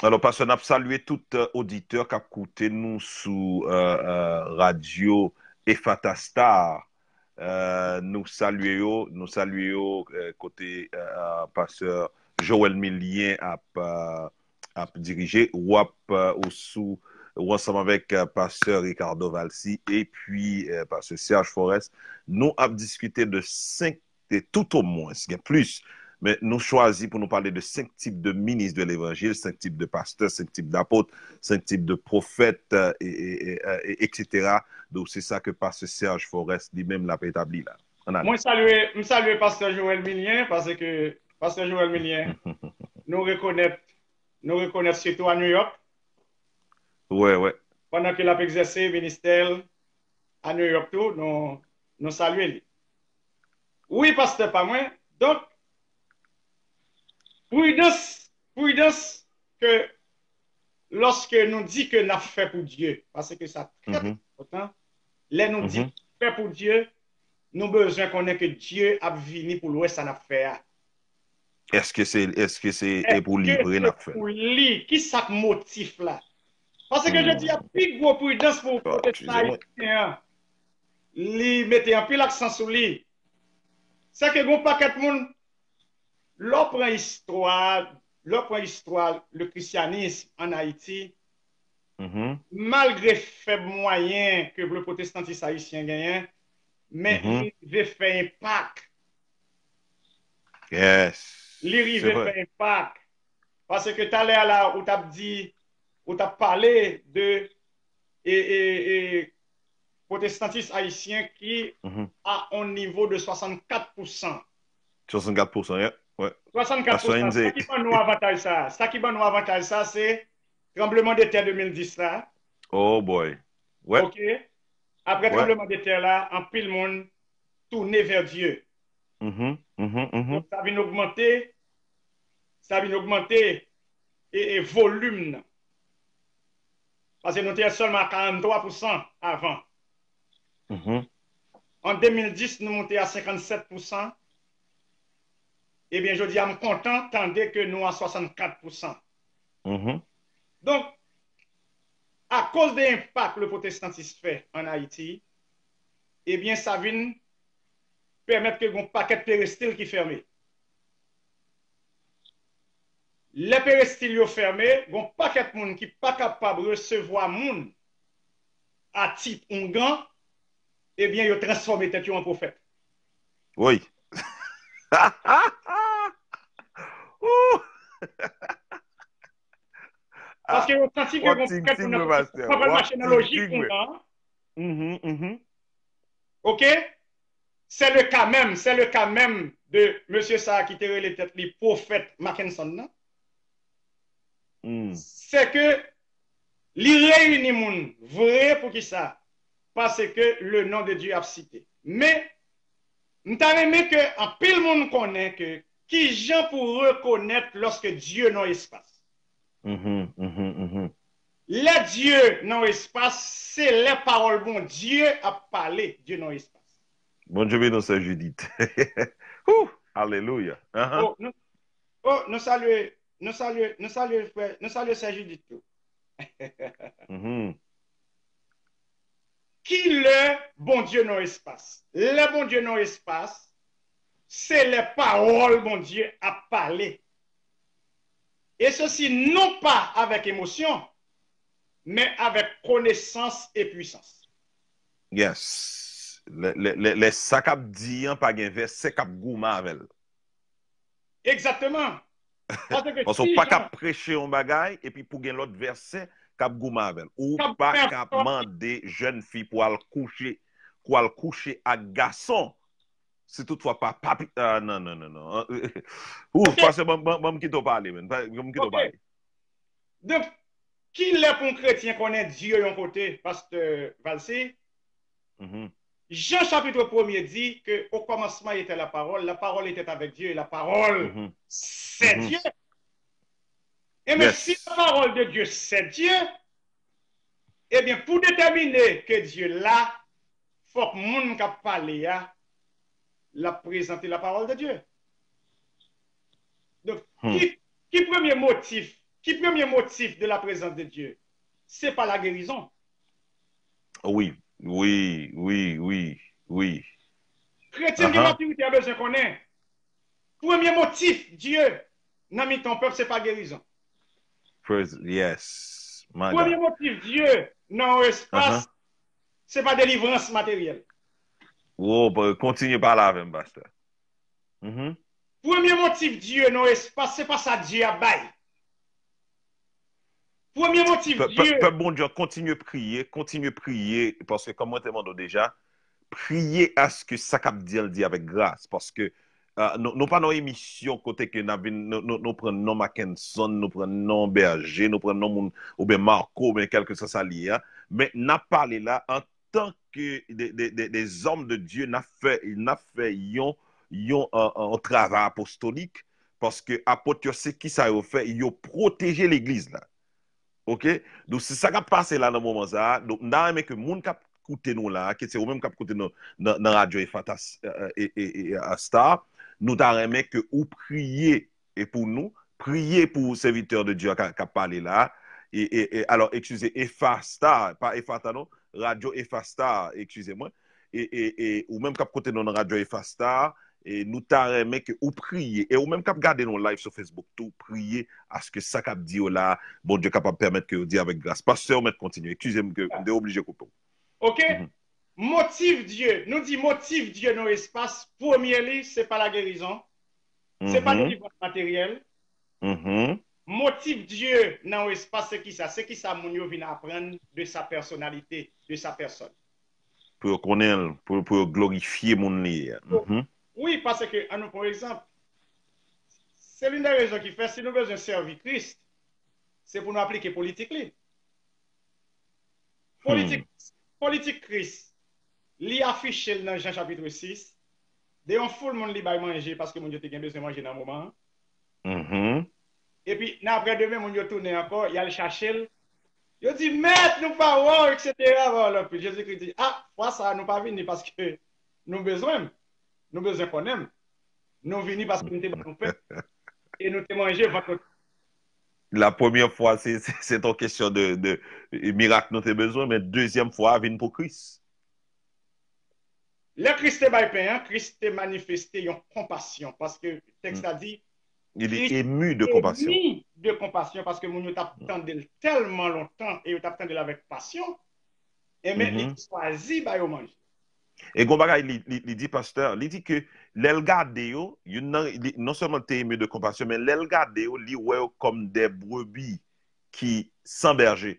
Alò, pastè, n ap salye tout, euh, oditè k ap koute nou sou, euh, euh, radyo Efata Star. Euh, nou salye yo, nou salye yo, euh, kote, euh, pastè Joël Milien ap, euh, ap dirije. W ap, euh, ou sou, ou ansanm avèk, euh, pastè Ricardo Valcy epi, euh, pastè Serge Forest. Nou ap diskite de senk, de tout omwens, gen plis. Men nou chwazi pou nou pale de senk tip de minis de levanjil, senk tip de pastè, senk tip dapot, senk tip de pwofèt, euh, e, e, e, e, etsetera. Donk, se sa ke pastè Serge Forest li menm l ap etabli la. Ann ale. Mwen salye, m salye pastè Joël Milien, paske pastè Joël Milien, nou rekonèt, nou rekonèt sitou a New York. Wè, wè. Pandan ke l ap egzèse ministè l a New York tou, nou, nou salye li. Wi, pastè pa mwen. Donk, pridans, pridans ke lòske nou di ke n ap fè pou Dye, paske sa trè, mhm, enpòtan, lè nou di, mhm, fè pou Dye, nou bezwen konnen ke Dye ap vini pou l wè sa n ap fè a. Èske se, èske se, e pou li vre n ap fè? Pou li, ki sa k motif la? Paske, hmm, jodi a, pi gwo pridans pou, oh, pwotejan ayisyen an, li mete anpil aksan sou li. Se ke gon pakèt moun, lè w pran istwa, lè w pran istwa le christianisme en Haïti, mhm, malgre fèb mwayen ke le pwotestantis ayisyen genyen, men, mhm, li rive fè enpak. Yes. Li rive fè enpak. Paske talè a la, ou t ap di, ou t ap pale de, e, e, e, pwotestantis ayisyen ki, mhm, a on nivo de swasannkat pousan. Swasannkat pousan, yeah, wè. Swasannkat pousan. Sa ki ban nou avantaj sa? Sa ki ban nou avantaj sa, se tranbleman de tè de mil dis la. Oh boy. Wè. Ok. Apre, wè, tranbleman de tè la, anpil moun tounen vè Dye. Mhm, mhm, mhm. Donk, sa vin ogmante, sa vin ogmante e, e volim nan. Paske nou te sèlman a karanntwa pousan avan. Mhm. An de mil dis, nou monte a senkannsèt pousan. Ebyen, jodi a, m kontan tande ke nou a swasannkat pousan. Mhm. Donk, akoz de enpak le pwotestantis fè an Ayiti, ebyen, sa vin pèmèt ke gon pakèt perestil ki fèmen. Lè perestil yo fèmen, gon pakèt moun ki pa kapab resevwa moun a tit oungan, ebyen, yo transfòme tèt yo an pwofèt. Wi. Ou! Paske yo santi ke gon pakèt moun nan pa pral mache nan lojik oungan an. Mhm, mhm. Ok? C'est le cas même, c'est le cas même de mesye sa a ki te rele tèt li pwofèt Mackenson nan. Hmm. Se ke li reyini moun vre. Poukisa? Paske le nom de Dieu ap site. Men, m ta renmen ke anpil moun konnen ke kijan pou rekonèt lòske Dye nan espas. Mhm, mhm, mhm. Lè Dye nan espas, se lè pawòl Bondye ap pale, Dye nan espas. Bondye beni w, sè Judith. Ouh, alelouya. Ahan. Oh, nou, oh, nou salye, nou salye, nou salye frè, nou salye sè Judith tou. Mhm. Ki lè Bondye nan espas? Lè Bondye nan espas, se lè pawòl Bondye ap pale. Et ceci non pas avec émotion, mais avec connaissance et puissance. Yes. Lè, lè, lè, lè sa k ap di an pa gen vèsè k ap goumen avè l. Egzakteman. Paske w pa ka preche yon bagay epi pou gen lòt vèsè k ap goumen avè l. Ou pa ka mande jèn fi pou al kouche, pou al kouche ak gason. Si toutfwa pa, pa, ah, non, non, non, non. Ou, pastè, ban m kite w pale, man. Ban m kite w pale. Donk, ki lè pou yon kretyen konnen Dye yon kote, pastè Valcy? Mhm. Jan chapit premye di ke au commencement était la parole, la parole était avec Dieu, et la parole c'est Dieu. Ebyen, si la parole de Dieu c'est Dieu, ebyen, pou detèmine ke Dye la, fòk moun k ap pale a, l ap prezante la parole de Dieu. Donk, hmm, ki, ki premye motif, ki premye motif de la présence de Dieu? Se pa la guérison. Wi, wi, wi, wi, wi. Kretyen ki gen matirite a bezwen konnen. Premye motif Dye nan mitan yon pèp, se pa gerizon. Praise, yes. My God. Premye motif Dye nan yon espas, se pa delivrans materyèl. Wo, kontinye pale avè m, pastè. Premye motif Dye nan yon espas, se pa sa Dye ap bay. Premye motif Dye. Pèp Bondye, kontinye priye, kontinye priye, paske kòm mwen te mande w deja, priye aske sa k ap di an di avèk gras, paske uh, nou, nou pa nan emisyon kote ke n ap vin, nou, nou, nou pran non Mackenson, nou pran non Berger, nou pran non moun, oubyen Marco, oubyen kèlkeswa sa li ye a. Men n ap pale la an tan ke de, de, de, de zòm de Dye, n ap fè, n ap fè yon, yon, yon, yon travay apostolik, paske apot yo se ki sa yo fè, yo pwoteje legliz la. Ok? Donk, se sa k ap pase la nan moman sa a. Donk, m ta renmen ke moun k ap koute nou la, ke se ou menm k ap koute nou nan, nan Radyo Efata e, e, e, e, Star, nou ta renmen ke ou priye e pou nou, priye pou sèvitè de Dye k ap pale la. E, e, e, alò, eskize, Efa Star, pa Efata non, Radyo Efa Star, eskize mwen. E, e, e, ou menm k ap koute nou nan Radyo Efa Star, e nou ta renmen ke ou priye. E ou menm k ap gade nou live sou Facebook tou, priye aske sa k ap di yo la, Bondye kapab pèmèt ke yo di avèk gras. Pastè, ou mèt kontinye. Eskize m ke m te oblije koupe w. Ok? Motif Dye, nou di motif Dye nan espas, premye li, se pa lagerizon, se pa delivrans materyèl. Motif Dye nan yon espas, se kisa? Se kisa moun yo vin aprann de sa pèsonalite, de sa pèsòn. Pou yo konnen l, pou, pou yo glorifye moun li ye. Wi, paske, ann nou pran yon egzanp, se l'une des raisons ki fè si nou bezwen sèvi Kris, se pou nou aplike politik li. Politik, politik Kris, li afiche l nan Jan chapit sis, de yon foul moun li bay manje paske moun yo te gen bezwen manje nan moman an. Epi, nan aprè demen, moun yo tounen ankò, y al chache l. Yo di, Mèt, nou pa wè w, etsetera. Pawòl anpil. Jezikri di, A, fwa sa a, nou pa vini paske nou bezwen m. Nou bezwen konnen m. Nou vini paske nou te ban nou pen e nou te manje vant nou. La premyè fwa, se, se, se yon kesyon de, de mirak nou te bezwen, men dezyèm fwa a vin pou Kris. Lè Kris te bay pen an, Kris te manifeste yon konpasyon, paske tèks la di, Il est ému de compassion. Ému de konpasyon, paske moun yo t ap tande l tèlman lontan e yo t ap tande l avèk pasyon, enben, li te chwazi ba yo manje. E gon bagay li, li, li di pastè, li di ke lè l gade yo, youn nan, li, non sèlman l te ému de compassion, men lè l gade yo, li wè yo kòm des brebis ki san bèje.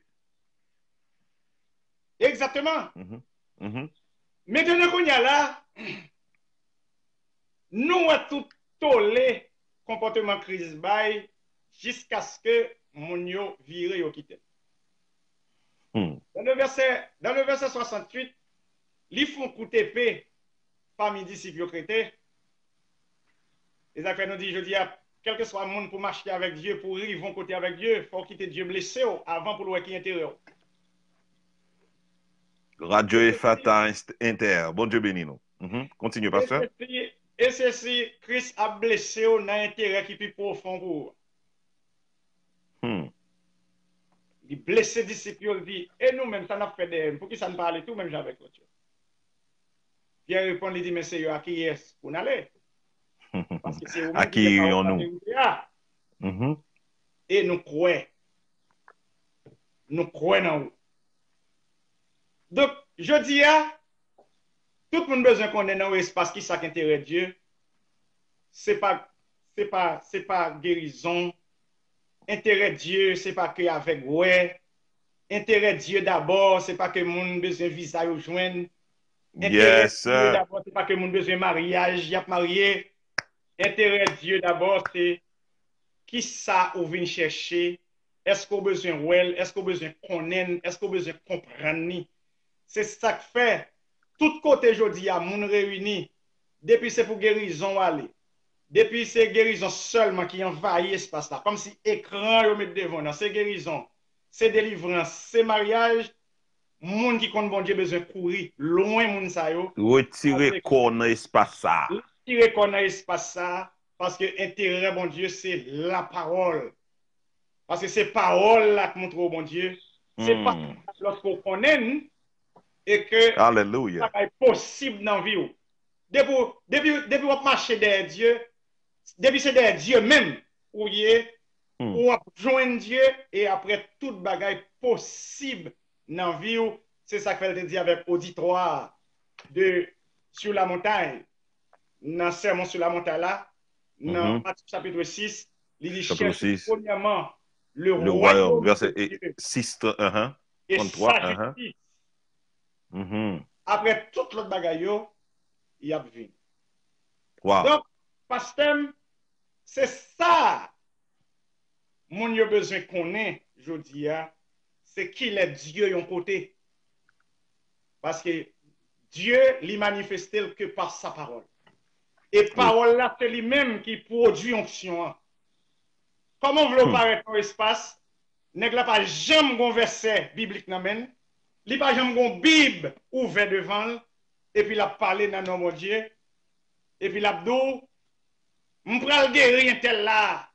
Egzakteman. Mentnan kounye a la, nou wè tout tole konpòteman Kris bay jiskaske moun yo vire yo kite l. Dans le verset, dans le verset soixante-huit, li fè yon kout epe pami disip yo k rete. E sa k fè nou di jodi a, kèlkeswa moun pou mache avèk Dye, pou w rive yon kote avèk Dye, fò w kite Dye blese w avan pou l wè ki enterè w. Radyo Efata Inter. Bondye beni nou. Kontinye, pastè. E se si Kris ap blese w nan enterè ki pi pwofon pou ou. Li blese disip yo, li di, E nou menm, sa n ap fè dèyè n? Poukisa n pa ale tou menm jan avèk lòt yo? Pyè reponn, li di, Men Seyè, a kiyès pou n ale? Paske se ou menm ki gen pawòl laverite a. E nou kwè. Nou kwè nan ou. Donk, jodi a, tout moun bezwen konnen nan yon espas ki sa k enterè Dye. Se pa, se pa, se pa gerizon. Enterè Dye, se pa ke avèg wè. Enterè Dye dabò, se pa ke moun bezwen viza yo jwenn. Enterè Dye dabò, se pa ke moun bezwen maryaj, y ap marye. Enterè Dye dabò, se kisa ou vin chèche, èske w bezwen wè l, èske w bezwen konnen l, èske w bezwen konprann li. Se sa k fè, tout kote jodi a, moun reyini, depi se pou gerizon w ale, depi se gerizon sèlman ki anvayi espas la, kòmsi ekran yo met devan w nan, se gerizon, se delivrans, se maryaj, moun ki konn Bondye bezwen kouri lwen moun sa yo. Retire kò w nan espas sa a. Retire kò w nan espas sa a, paske enterè Bondye se lapawòl. Paske se pawòl la k montre w Bondye. Se pa lòske w konnen l e ke bagay posib nan vi w. Depi, depi, depi w ap mache dèyè Dye, depi se dèyè Dye menm ou ye, hmm, ou ap jwenn Dye, e apre tout bagay posib nan vi w. Se sa k fè l te di avèk oditwa de Sur la Montagne, nan Sermon sur la Montagne la, nan Matye chapit sis, li di, chèche premyèman le royaume de Dieu et sa justice. Apre tout lòt bagay yo, y ap vini. Donk, pastè m, se sa moun yo bezwen konnen jodi a, se kilè Dye yon kote. Paske Dye, li manifeste l ke pa sa pawòl. E pawòl la, se li menm ki pwodui onksyon an. Kòman w vle w parèt nan espas, nèg la pa janm gon vèsè biblik nan men l, li pa janm gon Bib ouvè devan l, epi l ap pale nan non Bondye, epi l ap di w, "M pral geri entèl la,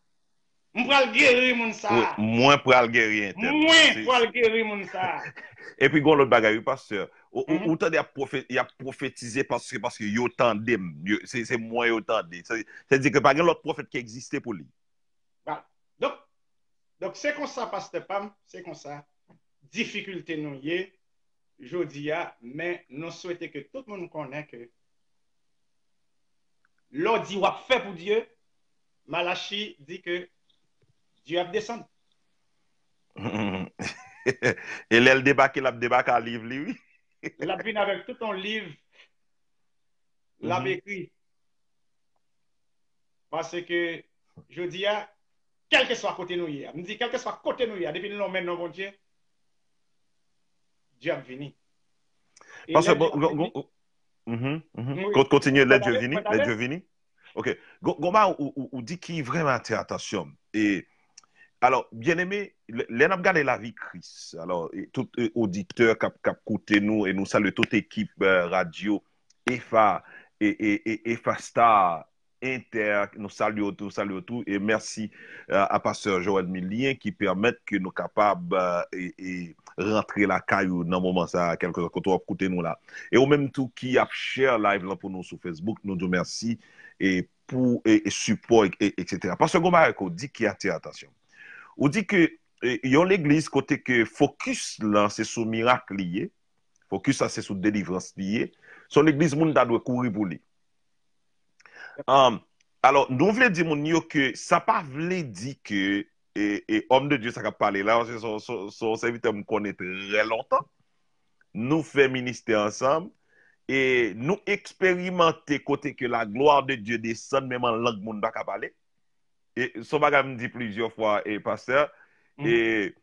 m pral geri moun sa a, mwen pral geri entèl, mwen pral geri moun sa a." Epi gon lòt bagay, wi, pastè. Ou, ou, ou tande y ap pwofetize paske, paske yo tande m. Se, se mwen yo tande. Se, se di ke pa gen lòt pwofèt ki egziste pou li. Donk, donk, se konsa, pastè pa m, se konsa difikilte nou ye jodi a, men nou swete ke tout moun konnen ke lè w di w ap fè pou Dye, Malachi di ke Dye ap desann. E lè l debake, l ap debake a liv li, wi. L ap vin avèk tout yon liv l ap ekri. Paske, jodi a, kèlkeswa kote nou ye a, m di, kèlkeswa kote nou ye a, depi nou lonmen non Bondye, Dye ap vini. Pastè, bon, kontinye, lè Dye vini, lè Dye vini. Ok. Gon bagay ou, ou, ou di ki vrèman atire atansyon m. E, alò, byeneme, lè, lè n ap gade lavi Kris, alò, tout oditè k ap, k ap koute nou, e nou salye tout ekip radyo Efa, e, e, e, Efa Star, Entè, nou salye w tou, salye w tou, e mèsi a pastè Joël Milien ki pèmèt ke nou kapab rantre lakay ou nan moman sa a, kèlkeswa kote w ap koute nou la. E ou menm tou ki ap share live lan pou nou sou Facebook, nou di w mèsi e pou e, e sipò, e, etsetera. Pastè, gon bagay ke w di ki atire atansyon m. Ou di ke e, yon legliz kote ke fokis lan se sou mirak li ye, fokis la se sou delivrans li ye, se yon legliz moun ta dwe kouri pou li. Alò, nou vle di moun yo ke sa pa vle di ke e, e, òm de Dye sa k ap pale la, se yon sèvitè m konnen trè lontan. Nou fè ministè ansanm e nou eksperimante kote ke la glwa de Dye desann, menm an lang moun pa ka pale. E se yon bagay m di plizyè fwa, e pastè, e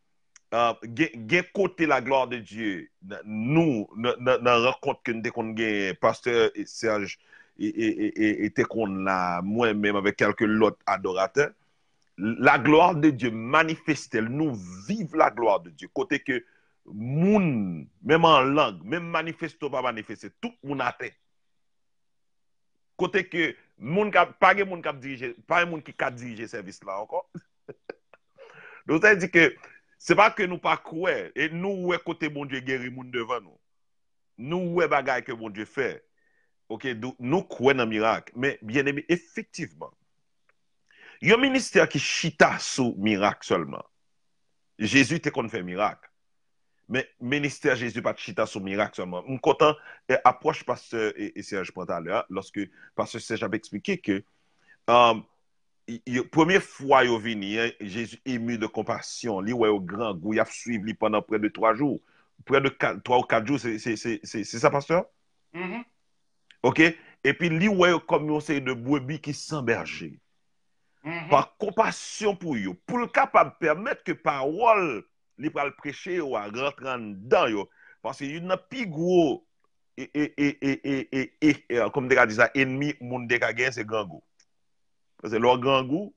gen, gen kote la glwa de Dye, nou, nan, nan rankont ke n te konn genyen, pastè Serge e, e, e, e, e te konn la, mwen menm avèk kèlke lòt adoratè, la glwa de Dye manifeste l, nou viv la glwa de Dye, kote ke moun, menm an lang, menm manifeste w pa manifeste, tout moun atè. Kote ke moun k ap, pa gen moun k ap dirije, pa gen moun ki ka dirije sèvis la ankò. Donk, sa vle di ke se pa ke nou pa kwè, e nou wè kote Bondye geri moun devan nou. Nou wè bagay ke Bondye fè. Ok, nou kwè nan mirak. Men, byeneme, efektivman, yon ministè ki chita sou mirak sèlman. Jezi te konn fè mirak. Men ministè Jezi pa t chita sou mirak sèlman. M kontan apwòch pastè Serge pran talè a, lòske pastè Serge ap eksplike ke premye fwa yo vini, Jezi emu de konpasyon, li wè yo grangou, y ap swiv li pandan prè de twa jou, prè de twa ou kat jou, se sa, pastè? Ok? Epi li wè yo kòm yon seri de brebi ki san bèje. Pa konpasyon pou yo, pou l kapab pèmèt ke pawòl li pral preche yo a rantre anndan yo. Paske youn nan pi gwo, e, e, e, e, e, e, e, e, kòm te ka di sa, enmi moun te ka genyen se grangou. Paske lè w grangou,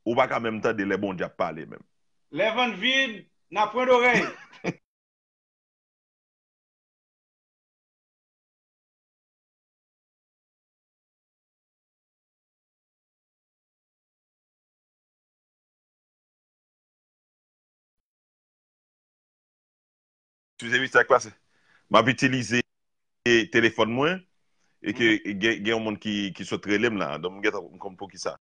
ou pa ka menm tande lè Bondye ap pale menm. Lè vant vid, na pwen dorèy. Eskize wi, sa k pase? M ap itilize telefòn mwen E ke gen, gen yon moun ki, ki sot rele m la. Donk, m gentan m konn poukisa.